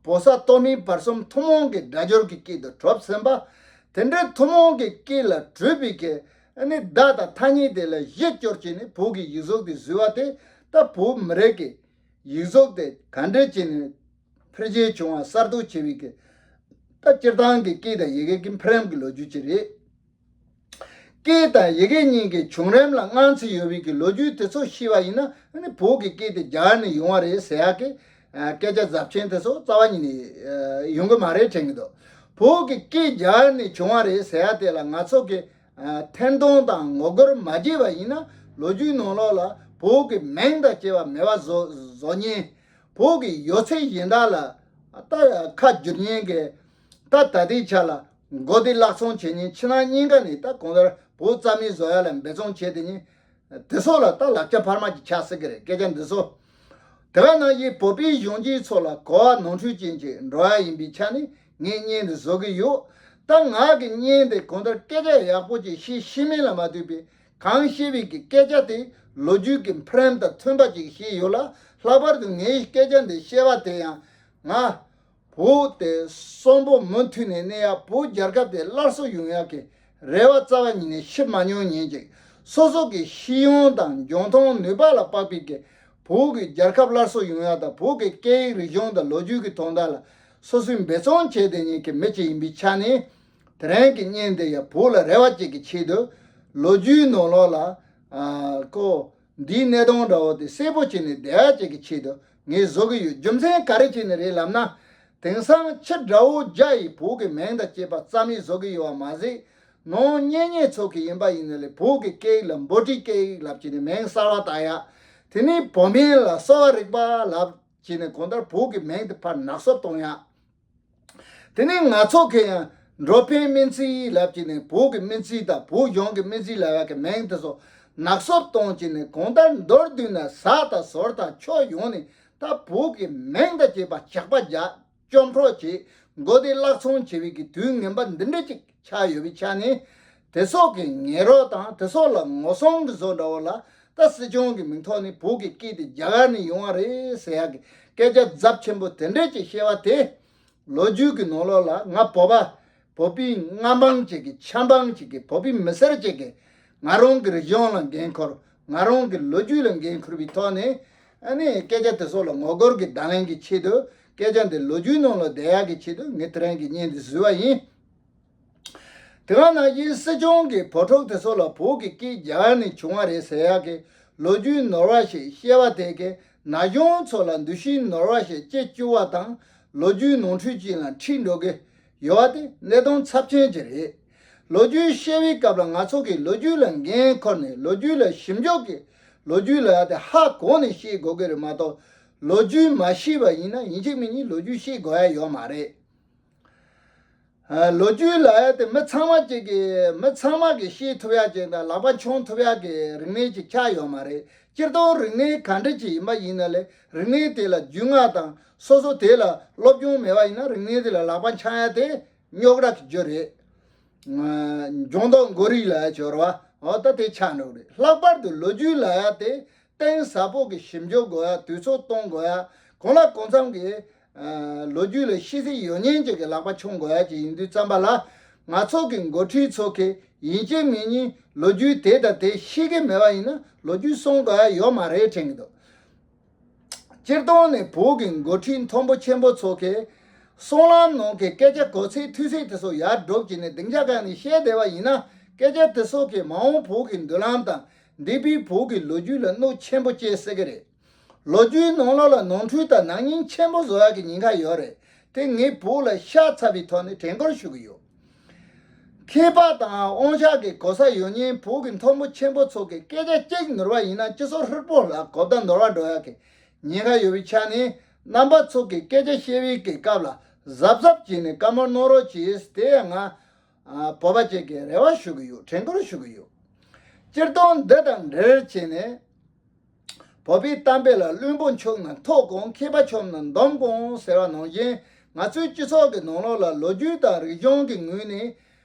བོད་ས་སྟོད་སྨད་བར་གསུམ་ཐུན་མོང་གི་སྒྲ་སྦྱོར་གྱི་སྐད་དུ་གྲུབ་ཟིན་པ། དེ་འདྲའི་ཐུན་མོང་གི་སྐད་ལ་གྲུབ་པའི་གི་ཨ་ནི་བརྡ་དང་ཐ་སྙད་དེ་ལ་གཞི་བཅོལ་བྱས་ནས་བོད་ཀྱི་ཡིག་གཟུགས་དེ་བཟོས་པ་དེ། ད་བོད་མི་རིགས་ཀྱི་ཡིག་གཟུགས་དེ་ག་འདྲ་བྱས་ནས་འཕེལ་རྒྱས་བྱུང་བ། གསར་གཏོད་བྱས་པའི་གི་ད་སྤྱིར་བཏང་གི་སྐད་དང་ཡི་གེ་གི་འཕེལ་རིམ་གྱི་ལོ་རྒྱུས་ཅིག་རེད། སྐད་དང་ཡི་གེ་གཉིས་ཀྱི་བྱུང་རིམ་ལ་སྔ་ཕྱི་ཡོད་པའི་གི་ལོ་རྒྱུས་དེ་ཚོ་ཤེས་པ་ཡིན་ན། ཨ་ནི་བོད་ཀྱི་སྐད་དེ་རྒྱ་གར་ནས་ཡོང་བ་རེད་ཟེར་ཡག་གི་ཨ་སྐད་ཆ་ཚབས་ཆེན་དེ་ཚོ་རྩ་བ་ཉིད་ནས་ཨ་ཡོང་གི་མ་རེད་དྲན་གྱི་འདུག་བོད་ཀྱི་སྐད་རྒྱ་གར་ནས་བྱུང་བ་རེད་ཟེར་ཡག་དེ་ལ་ང་ཚོ་གི་ཨ་འཐེར་འདོན་དང་ངོ་རྒོལ་མ་བྱས་པ་ཡིན་ན། ལོ་རྒྱུས་ནང་ལོགས་ལ་བོད་ཀྱི་མིང་དང་བཅས་པ་མེད་པ་བཟོ་བཟོ་མཁན། བོད་ཀྱི་ཡོད་ཚད་གཞན་དག་ལ་ད་ཁ་བསྒྱུར་མཁན་གྱི། ད་ད་ལྟའི་ཆ་ལ་མགོ་བདེ་བརླག་ཚོང་བྱེད་མཁན་ཕྱི་ནང་གཉིས་ཀ་ནས་ད་གང་ལྟར་བོད་རྩ་མེད་བཟོ་ཡ་ལ་འབད་བརྩོན་བྱས་དེ་ནི། དེ་ཚོ་ལ་ད་ལག་ཆ་འཕར་མ་ཅིག་ཆགས་སྲིད་ཀྱི་རེད། སྐད་ཆ་འདི་ཚོ། དེ་ག་ནང་བཞིན་བོད་པའི་གཞོན་སྐྱེས་ཚོ་ལ་གོ་བ་ནོར་འཁྲུལ་ཅན་ཅིག་འགྲོ་ཡ་ཡིན་པའི་ཆ་ནས་ངས་བརྙན་འདི་བཟོ་གི་ཡོད། ད་ང་གི་བརྙན་འདི་གང་ལྟར་སྐད་ཆ་ཡག་པོ་ཅིག་བཤད་ཤེས་མིན་ལ་མ་ལྟོས་པའི། གང་བཤད་པའི་གི་སྐད་ཆ་དེ་ལོ་རྒྱུས་ཀྱི་འཕེལ་རིམ་དང་མཐུན་པ་ཅིག་བཤད་ཡོད་ལ། ལྷག་པར་དུ་ངའི་སྐད་ཆ་འདི་བཤད་པ་དེ་ཡང་ ང་བོད་དེ་གསོན་པོ་མུ་མཐུད་ནས་གནས་ཡག་བོད་རྒྱལ་ཁབ་དེ་སླར་གསོ་ཡོང་ཡག་གི་རེ་བ་རྩ་བ་ཉིད་ནས་ཞུ་མ་མྱོང་ཉིན་ཅིག་སོ་སོ་གི་ཤེས་ཡོན་དང་འཇོན་ཐང་ནུས་པ་ལ་དཔག་པའི་གི་བོད་ཀྱི་རྒྱལ་ཁབ་སླར་གསོ་ཡོང་ཡག་དང་བོད་ཀྱི་སྐད་ཡིག་རིག་གཞུང་དང་ལོ་རྒྱུས་ཀྱི་དོན་དག་ལ་སོ་སོའི་འབད་བརྩོན་བྱས་བསྡད་མཁན་གྱི་མི་ཅིག་ཡིན་པའི་ཆ་ནས། དེ་རིང་གི་བརྙན་འདི་ཡང་བོད་ལ་རེ་བ་ཅིག་གི་ཆེད་དུ། ལོ་རྒྱུས་ནང་ལོགས་ལ་ཨ་ཁོ་འདིའི་གནད་དོན་འདྲ་བོ་དེ་གསལ་པོ་བྱས་ནས་བསྡད་ཡག་ཅིག་གི་ཆེད་དུ་ངས་བཟོ་གི་ཡོད། རྒྱུ་མཚན་ག་རེ་བྱས་ནས་རེད་ལབ་ན། དེང་སང་ཕྱི་དགྲ་བོ་རྒྱ་ཡིས་བོད་ཀྱི་མིང་དང་བཅས་པ་རྩ་མེད་བཟོ་གི་ཡོད་པ་མ་ཟད། ནང་གཉེན་ཉེ་ཚོ་གི་ཡིན་པ་ཡིན་ན་ལས་བོད་ཀྱི་སྐད་ཡིག་ལ་འབོད་སྒྲའི་སྐད་ཡིག་ལབ་བྱས་ནས་མིང་གསར་བ་བཏགས་ཡག་དེ་ནས་བོད་སྨན་ལ་གསོ་བ་རིག་པ་ལབ་བྱས་ནས་གང་ལྟར་བོད་ཀྱི་མིང་དེ་ཕར་ནག་སོབ་གཏོང་ཡག་དེ་ནས་ང་ཚོ་གི་ཡང་འགྲོ་ཕན་སྨན་རྩིས་ལབ་ཀྱི་ནས་བོད་ཀྱི་སྨན་རྩིས་དང་བོད་གཞུང་གི་སྨན་རྩིས་ལབ་ཡག་གི་མིང་དེ་ཚོ་ནག་སོབ་གཏོང་གྱི་ནས་གང་ལྟར་མདོར་བསྡུས་ན་ཟ་དང་ཟོར་དང་ཕྱོགས་ཡོངས་ནས་ད་བོད་ཀྱི་མིང་དང་བཅས་པ་ཇག་པ་རྒྱག་བཅོམ་འཕྲོག་བྱེད་མགོ་བདེ་བརླག་ཚོང་བྱེད་པའི་གི་དུས་ངན་པ་འདི་འདྲ་ཅིག་ཆགས་ཡོད་པའི་ཆ་ནས། དེ་སོགས་ཀྱི་ངན་རོགས་དང་དེ་སོགས་ལ་ངོ་སྲུང་གི་བཟོ་འདྲ་བོ་ལ་ད་སྲིད་སྐྱོང་གི་མིང་ཐོག་ནས་བོད་ཀྱི་སྐད་དེ་རྒྱ་གར་ནས་ཡོང་བ་རེད་ཟེར་ཡག་གི་སྐད་ཆ་རྫབ་ཆེན་པོ་དེ་འདྲས་ཀྱི་བཤད་པ་དེ། ལོ་རྒྱུས་ཀྱི་ནང་ལོགས་ལ་ང་བོད་པ་བོད་པའི་མངའ་འབངས་ཅིག་གི་ཆབ་འབངས་ཅིག་གི་བོད་པའི་མི་སེར་ཅིག་གི་ང་རང་གི་རིག་གཞུང་ལ་འགན་འཁུར། ང་རང་གི་ལོ་རྒྱུས་ལ་འགན་འཁུར་བའི་ཐོག་ནས་ཨ་ནི་སྐད་ཆ་དེ་ཚོ་ལ་ངོ་རྒོལ་གྱི་བརྡ་ལན་གྱི་ཆེད་དུ་སྐད་ཆ་འདི་ལོ་རྒྱུས་ནང་ལ་བསྡད་ཡག་གི་ཆེད་དུ་ངས་དེ་རིང་གི་བརྙན་འདི་བཟོས་པ་ཡིན། དེ་ག་ནང་བཞིན་སྲིད་སྐྱོང་གིས་བོད་ཕྲུག་དེ་ཚོ་ལ་བོད་ཀྱི་སྐད་རྒྱ་གར་ནས་བྱུང་བ་རེད་ཟེར་ཡག་གི་ལོ་རྒྱུས་ནོར་བ་ཞིག་བཤད་པ་དེ་གིས་ན་གཞོན་ཚོ་ལ་འདུ་ཤེས་ནོར་བ་ཞིག་སྐྱེ་བཅུག་པ་དང་ལོ་རྒྱུས་ནོར་འཁྲུལ་ཅན་ལ་ཁྲིད་འགྲོ་གི་ཡོད་པ་དེ་གནད་དོན་ཚབས་ཆེན་ཅིག་རེད། ལོ་རྒྱུས་བཤད་པའི་སྐབས་ལ་ང་ཚོ་གིས་ལོ་རྒྱུས་ལ་འགན་འཁུར་ནས་ལོ་རྒྱུས་ལ་ཞིབ་འཇུག་གིས་ལོ་རྒྱུས་ལ་ཡ་དེ་ཧ་གོ་ནས་བཤད་དགོས་ཀྱི་རེད་མ་གཏོགས་ལོ་རྒྱུས་མ་ཤེས་པ་ཡིན་ན་ཡིན་གཅིག་མིན་གཉིས་ལོ་རྒྱུས་ཤེས་དགོས་ཡ་ཡོད་མ་རེད། ཨ། ལོ་རྒྱུས་ལབ་ཡ་དེ་མི་ཚང་མ་གཅིག་གིས་མི་ཚང་མ་གིས་ཤེས་ཐུབ་ཡ་ཅིག་དང་ལག་པ་མཆོང་ཐུབ་ཡ་གི་རིག་གནས་ཅིག་ཆགས་ཡོད་མ་རེད། སྤྱིར་བཏང་རིག་གནས་ག་འདྲ་ཅིག་ཡིན་པ་ཡིན་ན་ལས་རིག་གནས་དེ་ལ་རྒྱུས་མངའ་དང་སོ་སོ་དེ་ལ་སློབ་སྦྱོང་མེད་པ་ཡིན་ན་རིག་གནས་དེ་ལ་ལག་པ་འཆང་ཡ་དེ་རྙོག་དྲ་གི་རྒྱུ་རེད། ཨ། འཇོན་མདོག་མགོ་རིལ་ལབ་ཡ་ཅིག་ཡོད་རེད་བ། འོ་ད་དེ་ཆགས་འགྲོ་གི་རེད། ལྷག་པར་དུ་ལོ་རྒྱུས་ལབ་ཡ་དེ། གཏིང་ཟབ་པོ་གི་ཞིབ་འཇུག་དགོས་ཡ། དུས་ཚོད་གཏོང་དགོས་ཡ། གང་ལ་གང་འཚམ་གྱི་ཨ། ལོ་རྒྱུས་ལ་ཤེས་ཚད་ཡོད་མཁན་ཅིག་གི་ལག་པ་མཆོང་དགོས་ཡ་ཅིག་ཡིན་དུས་ཙམ་པ་ལ། ང་ཚོ་གི་འགོ་ཁྲིད་ཚོ་གིས་ཡིན་གཅིག་མིན་གཉིས་ལོ་རྒྱུས་དེ་དང་དེ་ཤེས་ཀྱི་མེད་པ་ཡིན་ན་ལོ་རྒྱུས་གསུང་དགོས་ཡ་ཡོད་མ་རེད་དྲན་གྱི་འདུག་སྤྱིར་བཏང་ནས་བོད་ཀྱི་འགོ་ཁྲིད་མཐོན་པོ་ཆེན་པོ་ཚོ་གིས་གསུང་ལམ་ནང་གི་སྐད་ཆ་གོ་ཚད་ཐོས་ཚད་དེ་ཚོ་ཡར་སྒྲུབ་ཀྱི་ནས་སྡིངས་ཆ་བཀག་ནས་བཤད་བསྡད་པ་ཡིན་ན་སྐད་ཆ་དེ་ཚོ་གིས་མ་འོངས་བོད་ཀྱི་མདུན་ལམ་དང་། འདས་པའི་བོད་ཀྱི་ལོ་རྒྱུས་ལ་གནོད་ཆེན་པོ་སྐྱེལ་སྲིད་ཀྱི་རེད། ལོ་རྒྱུས་ནང་ལོགས་ལ་ནོར་འཁྲུལ་དང་ནག་ཉེས་ཆེན་པོ་བཟོ་ཡག་གི་ཉེན་ཁ་ཡོད་རེད། དེ་ངས་བོད་ལ་ཤ་ཚ་བའི་ཐོག་ནས་དྲན་སྐུལ་ཞུ་གི་ཡོད། མཁས་པ་དང་དབང་ཆ་གི་གོ་ས་ཡོད་མཁན་བོད་ཀྱི་མཐོན་པོ་ཆེན་པོ་ཚོ་གིས་སྐད་ཆ་གཅིག་ནོར་བ་ཡིན་ན་སྤྱི་ཚོགས་ཧྲིལ་པོ་ལ་གོ་བརྡ་ནོར་བ་འགྲོ་ཡག་གི་ཉེན་ཁ་ཡོད་པའི་ཆ་ནས་རྣམ་པ་ཚོ་གིས་སྐད་ཆ་བཤད་པའི་གི་སྐབས་ལ་གཟབ་གཟབ་བྱས་ནས་བཀའ་མོལ་གནང་རོགས་གྱིས། དེ་ཡང་ང་ཨ། བོད་པ་ཅིག་གི་རེ་བ་ཞུ་གི་ཡོད། དྲན་སྐུལ་ཞུ་གི་ཡོད། སྤྱིར་བཏང་འདི་དང་འབྲེལ་བྱས་ནས། བོད་པའི་གཏམ་དཔེ་ལ་བླུན་པོ་འཆུག་ན་ཐོག་དགོང་། མཁས་པ་འཆུག་ན་འདོམ་དགོང་ཟེར་བ་ནང་བཞིན་ང་ཚོའི་སྤྱི་ཚོགས་ཀྱི་ནང་ལོགས་ལ་ལོ་རྒྱུས་དང་རིག་གཞུང་གི་ངོས་ནས་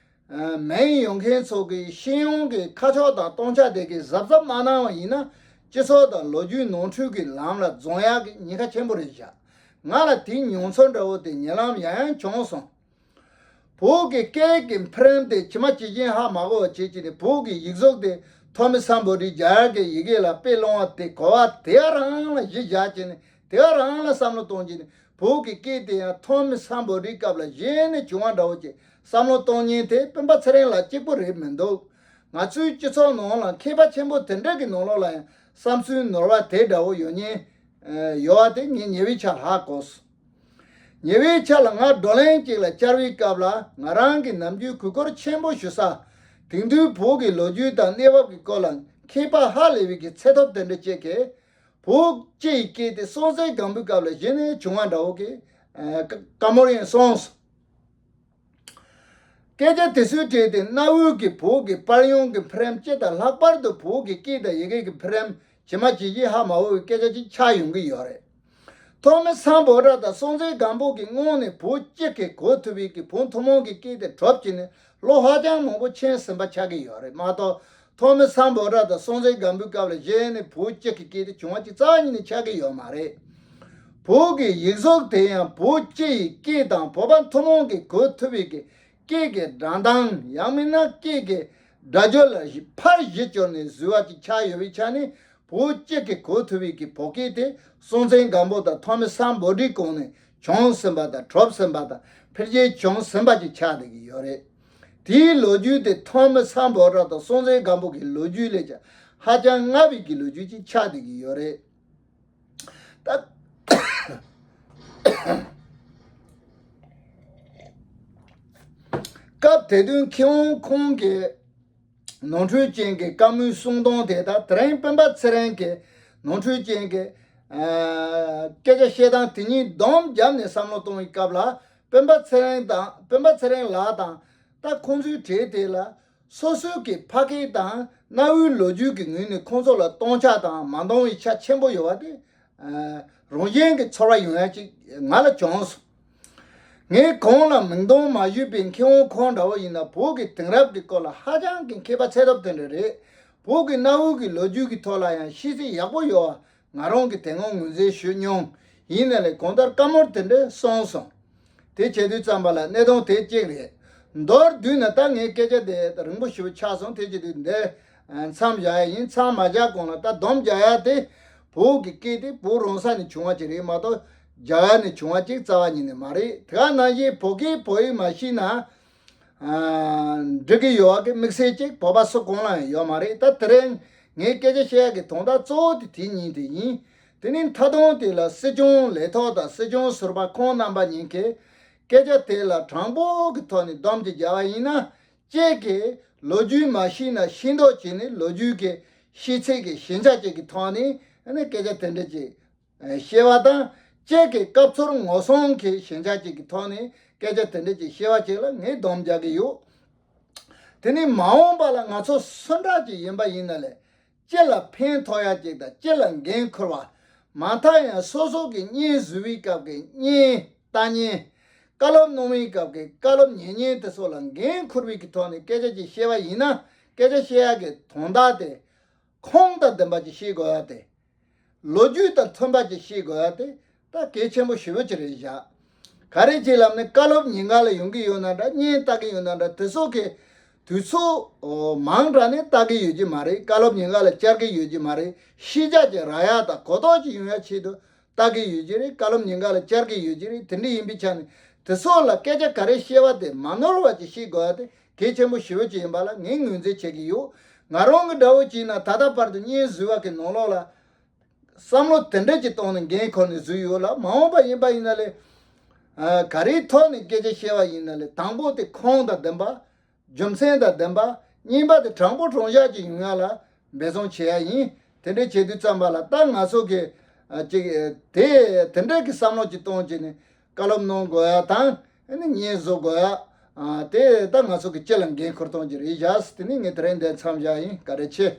ཨ། མིང་ཡོད་མཁན་ཚོ་གི་ཤེས་ཡོན་གྱི་ཁ་ཕྱོགས་དང་སྟོང་ཆ་དེ་གའི་གཟབ་གཟབ་མ་གནང་བ་ཡིན་ན་སྤྱི་ཚོགས་དང་ལོ་རྒྱུས་ནོར་འཁྲུལ་གྱི་ལམ་ལ་རྫོང་ཡག་གི་ཉེན་ཁ་ཆེན་པོ་རེད་བཞག་ང་ལ་དེའི་མྱོང་ཚོར་འདྲ་བོ་དེ་ཉེ་ལམ་ཡང་ཡང་བྱུང་སོང་། བོད་ཀྱི་སྐད་ཀྱི་འཕེལ་རིམ་དེ་ཇི་མ་ཇི་བཞིན་ཧ་མ་གོ་བ་བྱེད་ཀྱི་ནས་བོད་ཀྱི་ཡིག་གཟུགས་དེ་ཐོ་མི་སམ་བྷོ་ཊི་རྒྱ་གར་གྱི་ཡི་གེ་ལ་དཔེ་སློང་བ་དེ་གོ་བ་དེ་ག་རང་ལ་གཞི་བཞག་ཀྱི་ནས་དེ་ག་རང་ལ་བསམ་བློ་གཏོང་ཀྱི་ནས་བོད་ཀྱི་སྐད་དེ་ཡང་ཐོ་མི་སམ་བྷོ་ཊིའི་སྐབས་ལ་གཞི་ནས་བྱུང་བ་འདྲ་བོ་ཅིག་བསམ་བློ་གཏོང་ཉེན་དེ་སྤེན་པ་ཚེ་རིང་ལགས་གཅིག་པུ་རེད་མི་འདུག་ང་ཚོའི་སྤྱི་ཚོགས་ནང་ལ་མཁས་པ་ཆེན་པོ་དེ་འདྲ་གི་ནང་ལོགས་ལ་ཡང་བསམ་ཚུལ་ནོར་བ་དེ་འདྲ་བོ་ཡོད་ཉེན་ཡོད་པ་དེ་ངས་ཉེ་བའི་ཆར་ཧ་གོ་སོང་། ཉེ་བའི་ཆར་ལ་ང་བགྲོ་གླེང་ཅིག་ལ་བཅར་བའི་སྐབས་ལ་ང་རང་གི་ནམ་རྒྱུན་གུས་བཀུར་ཆེན་པོ་ཞུ་ས། དེང་དུས་བོད་ཀྱི་ལོ་རྒྱུས་དང་གནས་བབ་ཀྱི་སྐོར་ལ་མཁས་པ་ཧ་ལས་པའི་གི་ཚད་ཐོབ་དེ་འདྲ་ཅིག་གིས་བོད་སྤྱི་ཡི་སྐད་དེ་སྲོང་བཙན་སྒམ་པོའི་སྐབས་ལ་གཞི་ནས་བྱུང་བ་འདྲ་བོ་གི་ཨ། བཀའ་མོལ་ཡང་གསུངས་སོང་། སྐད་ཆ་དེ་ཚོའི་གྲས་དེ་གནའ་བོའི་གི་བོད་ཀྱི་དཔལ་ཡོན་གྱི་འཕེལ་རིམ་སྤྱི་དང་ལྷག་པར་དུ་བོད་ཀྱི་སྐད་དང་ཡི་གེ་གི་འཕེལ་རིམ་ཇི་མ་ཇི་བཞིན་ཧ་མ་གོ་བའི་སྐད་ཆ་ཅིག་ཆགས་ཡོང་གི་ཡོད་རེད། ཐོ་མི་སམ་བྷོ་ཊ་དང་སྲོང་བཙན་སྒམ་པོ་གི་སྔོན་ནས་བོད་སྤྱི་གི་གོ་ཐུབ་པའི་གི་བོད་ཐུན་མོང་གི་སྐད་དེ་གྲུབ་ཀྱི་ནས་ལོ་ཧ་ཅང་མང་པོ་ཕྱིན་ཟིན་པ་ཆགས་ཀྱི་ཡོད་རེད་མ་གཏོགས། ཐོ་མི་སམ་བྷོ་ཊ་དང་སྲོང་བཙན་སྒམ་པོའི་སྐབས་ལ་གཞི་ནས་བོད་སྤྱི་གི་སྐད་དེ་བྱུང་བ་ཅིག་རྩ་བ་ཉིད་ནས་ཆགས་ཀྱི་ཡོད་མ་རེད། བོད་ཀྱི་ཡིག་གཟུགས་དེ་ཡང་བོད་སྤྱི་ཡི་སྐད་དང་བོད་པ་ཐུན་མོང་གིས་གོ་ཐུབ་པའི་གི་སྐད་ཀྱི་སྒྲ་གདངས། ཡང་མིན་ན་སྐད་ཀྱི་སྒྲ་སྦྱོར་ལ་ཕར་གཞི་བཅོལ་ནས་བཟོས་པ་ཅིག་ཆགས་ཡོད་པའི་ཆ་ནས། བོད་སྤྱི་གིས་གོ་ཐུབ་པའི་གི་བོད་སྐད་དེ་སྲོང་བཙན་སྒམ་པོ་དང་ཐོན་མི་སམ་བྷོ་ཊའི་གོང་ནས་བྱུང་ཟིན་པ་དང་གྲུབ་ཟིན་པ་དང་འཕེལ་རྒྱས་བྱུང་ཟིན་པ་ཅིག་ཆགས་བསྡད་ཀྱི་ཡོད་རེད། དེའི་ལོ་རྒྱུས་དེ་ཐོན་མི་སམ་བྷོ་ཊ་དང་སྲོང་བཙན་སྒམ་པོ་གི་ལོ་རྒྱུས་ལས་ཀྱང་ཧ་ཅང་སྔ་བའི་གི་ལོ་རྒྱུས་ཅིག་ཆགས་བསྡད་ཀྱི་ཡོད་རེད། ད་སྐབས་དེ་དུས་མཁས་དབང་ཁོང་གིས་ནོར་འཁྲུལ་ཅན་གྱི་བཀའ་མོལ་གསུང་སྟངས་དེ་དང་དེ་རིང་སྤེན་པ་ཚེ་རིང་གིས་ནོར་འཁྲུལ་ཅན་གྱི་ཨ་སྐད་ཆ་བཤད་སྟངས་དེ་གཉིས་སྡོམ་བརྒྱབ་ནས་བསམ་བློ་གཏོང་བའི་སྐབས་ལ། སྤེན་པ་ཚེ་རིང་དང་སྤེན་པ་ཚེ་རིང་ལགས་དང་། ད་ཁོང་ཚོའི་གྲས་དེ་ལ་སོ་སོའི་གི་ཕ་སྐད་དང་གནའ་བོའི་ལོ་རྒྱུས་ཀྱི་ངོས་ནས་ཁོང་ཚོ་ལ་སྟོང་ཆ་དང་མ་འདང་བའི་ཆ་ཆེན་པོ་ཡོད་པ་དེ་ཨ་རང་བཞིན་གྱི་ཚོར་བ་ཡོང་ཡ་ཅིག་ང་ལ་བྱུང་སོང་། ངས་གོང་ལ་མིང་དོན་མ་ཞུས་པའི་མཁས་དབང་ཁོང་འདྲ་བོ་ཡིན་ན་བོད་ཀྱི་དེང་རབས་ཀྱི་སྐོར་ལ་ཧ་ཅང་གི་མཁས་པ་ཚད་ཐོབ་དེ་འདྲ་རེད། བོད་ཀྱི་གནའ་བོའི་གི་ལོ་རྒྱུས་ཀྱི་ཐོག་ལ་ཡང་ཤེས་ཚད་ཡག་པོ་ཡོད་པ་ང་རང་གིས་དེ་སྔོན་ངོས་འཛིན་ཞུས་མྱོང་། ཡིན་ན་ལས་གང་ལྟར་བཀའ་མོལ་དེ་འདྲ་གསུངས་སོང་། དེ་བྱེད་དུས་ཙམ་པ་ལ་གནད་དོན་དེ་གཅིག་རེད། མདོར་བསྡུས་ན་ད་ངའི་སྐད་ཆ་དེ་རིང་པོ་ཞེ་པོ་ཆགས་སོང་། དེ་བྱེད་དུས་འདི་མཚམས་བཞག་ཡ་ཡིན། མཚམས་མ་བཞག་གོང་ལ་ད་སྡོམ་རྒྱག་ཡ་དེ་བོད་ཀྱི་སྐད་དེ་བོད་རང་ས་ནས་བྱུང་བ་ཅིག་རེད་མ་གཏོགས་རྒྱ་གར་ནས་བྱུང་བ་ཅིག་རྩ་བ་ཉིད་ནས་མ་རེད། དེ་ག་ནང་བཞིན་བོད་སྐད་བོད་ཡིག་མ་ཤེས་ན། ཨ་འགྲིག་གི་ཡོད་པ་གི་དམིགས་བསལ་གཅིག་བོད་པ་སུ་གང་ལ་ཡང་ཡོད་མ་རེད། ད་དེ་རིང་ངས་སྐད་ཆ་བཤད་ཡག་གི་དོན་དག་གཙོ་བོ་དེ་དེ་གཉིས་དེ་ཡིན། དེ་ནས་མཐའ་དོན་དེ་ལ་སྲིད་སྐྱོང་ལས་ཐོག་དང་སྲིད་སྐྱོང་ཟུར་པ་ཁོང་རྣམ་པ་གཉིས་ཀས་སྐད་ཆ་དེ་ལ་དྲང་པོ་གི་ཐོག་ནས་སྡོམ་གཅིག་བརྒྱབ་པ་ཡིན་ན། གཅིག་གིས་ལོ་རྒྱུས་མ་ཤེས་ན་ཤེས་མདོག་བྱས་ནས་ལོ་རྒྱུས་ཀྱི་ཤེས་ཚད་ཀྱི་ཞན་ཆ་གཅིག་གི་ཐོག་ནས་ཨ་ནི་སྐད་ཆ་དེ་འདྲ་ཅིག་ཤེས་པ་དང་། གཅིག་གིས་སྐབས་འཚོལ་ངོ་སྲུང་གི་ཞན་ཆ་གཅིག་གི་ཐོག་ནས་སྐད་ཆ་དེ་འདྲ་ཅིག་བཤད་པ་ཅིག་ལ་ངས་སྡོམ་རྒྱག་གི་ཡོད། དེ་ནི་མ་འོངས་པ་ལ་ང་ཚོ་སུ་འདྲ་ཅིག་ཡིན་པ་ཡིན་ན་ལས་སྤྱི་ལ་ཕན་ཐོགས་ཡ་ཅིག་དང་སྤྱི་ལ་འགན་འཁུར་བ། མ་མཐའ་ཡང་སོ་སོ་གི་བརྙན་བཟོ་བའི་སྐབས་ཀྱི་བརྙན་ལྟ་བརྙན། བཀའ་སློབ་གནང་བའི་སྐབས་ཀྱི་བཀའ་སློབ་ཉན་བརྙན་དེ་ཚོ་ལ་འགན་འཁུར་བའི་གི་ཐོག་ནས་སྐད་ཆ་ཅིག་བཤད་པ་ཡིན་ན། སྐད་ཆ་བཤད་ཡ་གི་དོན་དག་དེ་ཁུངས་དང་ལྡན་པ་ཅིག་བཤད་དགོས་ཡ་དེ། ལོ་རྒྱུས་དང་མཐུན་པ་ཅིག་བཤད་དགོས་ཡ་དེ་ད་གལ་ཆེན་པོ་ཞེ་པོ་ཅིག་རེད་བཞག་ག་རེ་བྱས་ལབ་ན་བཀའ་སློབ་ཉིན་འགའ་ལ་ཡོང་གི་ཡོད་ན་འདྲ། བརྙན་ལྟ་གི་ཡོད་ན་འདྲ། དེ་ཚོ་གི་དུས་ཚོད་མང་དྲགས་ནས་ལྟ་གི་ཡོད་ཀྱི་མ་རེད། བཀའ་སློབ་ཉིན་འགའ་ལ་བཅར་གི་ཡོད་ཀྱི་མ་རེད། ཤེས་བྱ་ཅིག་རག་ཡ་དང་གོ་རྟོགས་ཅིག་ཡོང་ཡ་ཆེད་དུ་ལྟ་གི་ཡོད་ཀྱི་རེད། བཀའ་སློབ་ཉིན་འགའ་ལ་བཅར་གི་ཡོད་ཀྱི་རེད། དེ་འདྲ་ཡིན་པའི་ཆ་ནས་དེ་ཚོ་ལ་སྐད་ཆ་ག་རེ་བཤད་པ་དེ་མ་ནོར་བ་ཅིག་བཤད་དགོས་ཡ་དེ་གལ་ཆེན་པོ་ཞེ་པོ་ཅིག་ཡིན་པ་ལ་ངས་ངོས་འཛིན་བྱེད་ཀྱི་ཡོད། ང་རང་གི་འདྲ་བོ་བྱས་ན་ད་ལྟ་བར་དུ་བརྙན་བཟོས་པ་གི་ནང་ལོགས་ལ་བསམ་བློ་དེ་འདྲ་ཅིག་བཏང་ནས་འགན་ཁུར་ནས་བཟོས་ཡོད་ལ། མ་འོངས་པ་ཡིན་པ་ཡིན་ན་ལས་ཨ་ག་རེའི་ཐོག་ནས་སྐད་ཆ་བཤད་པ་ཡིན་ན་ལས་དང་པོ་དེ་ཁུངས་དང་ལྡན་པ། རྒྱུ་མཚན་དང་ལྡན་པ། གཉིས་པ་དེ་དྲང་པོ་དྲང་བཞག་ཅིག་ཡོང་ཡ་ལ་འབད་བརྩོན་བྱེད་ཡ་ཡིན། དེ་འདྲ་བྱེད་དུས་ཙམ་པ་ལ་ད་ང་ཚོ་གི་ཨ་ཅིག་ཨ་དེ་དེ་འདྲ་གི་བསམ་བློ་ཅིག་གཏོང་བྱས་ནས་བཀའ་སློབ་གནང་དགོས་ཡ་དང་། ཨ་ནི་བརྙན་བཟོ་དགོས་ཡ། ཨ་དེ་ད་ང་ཚོ་གི་སྤྱི་ལ་འགན་ཁུར་གཏོང་རྒྱུ་རེད་བཞག་དེ་ནི་ངས་དེ་རིང་འདིར་མཚམས་བཞག་ཡིན། བཀའ་དྲིན་ཆེ།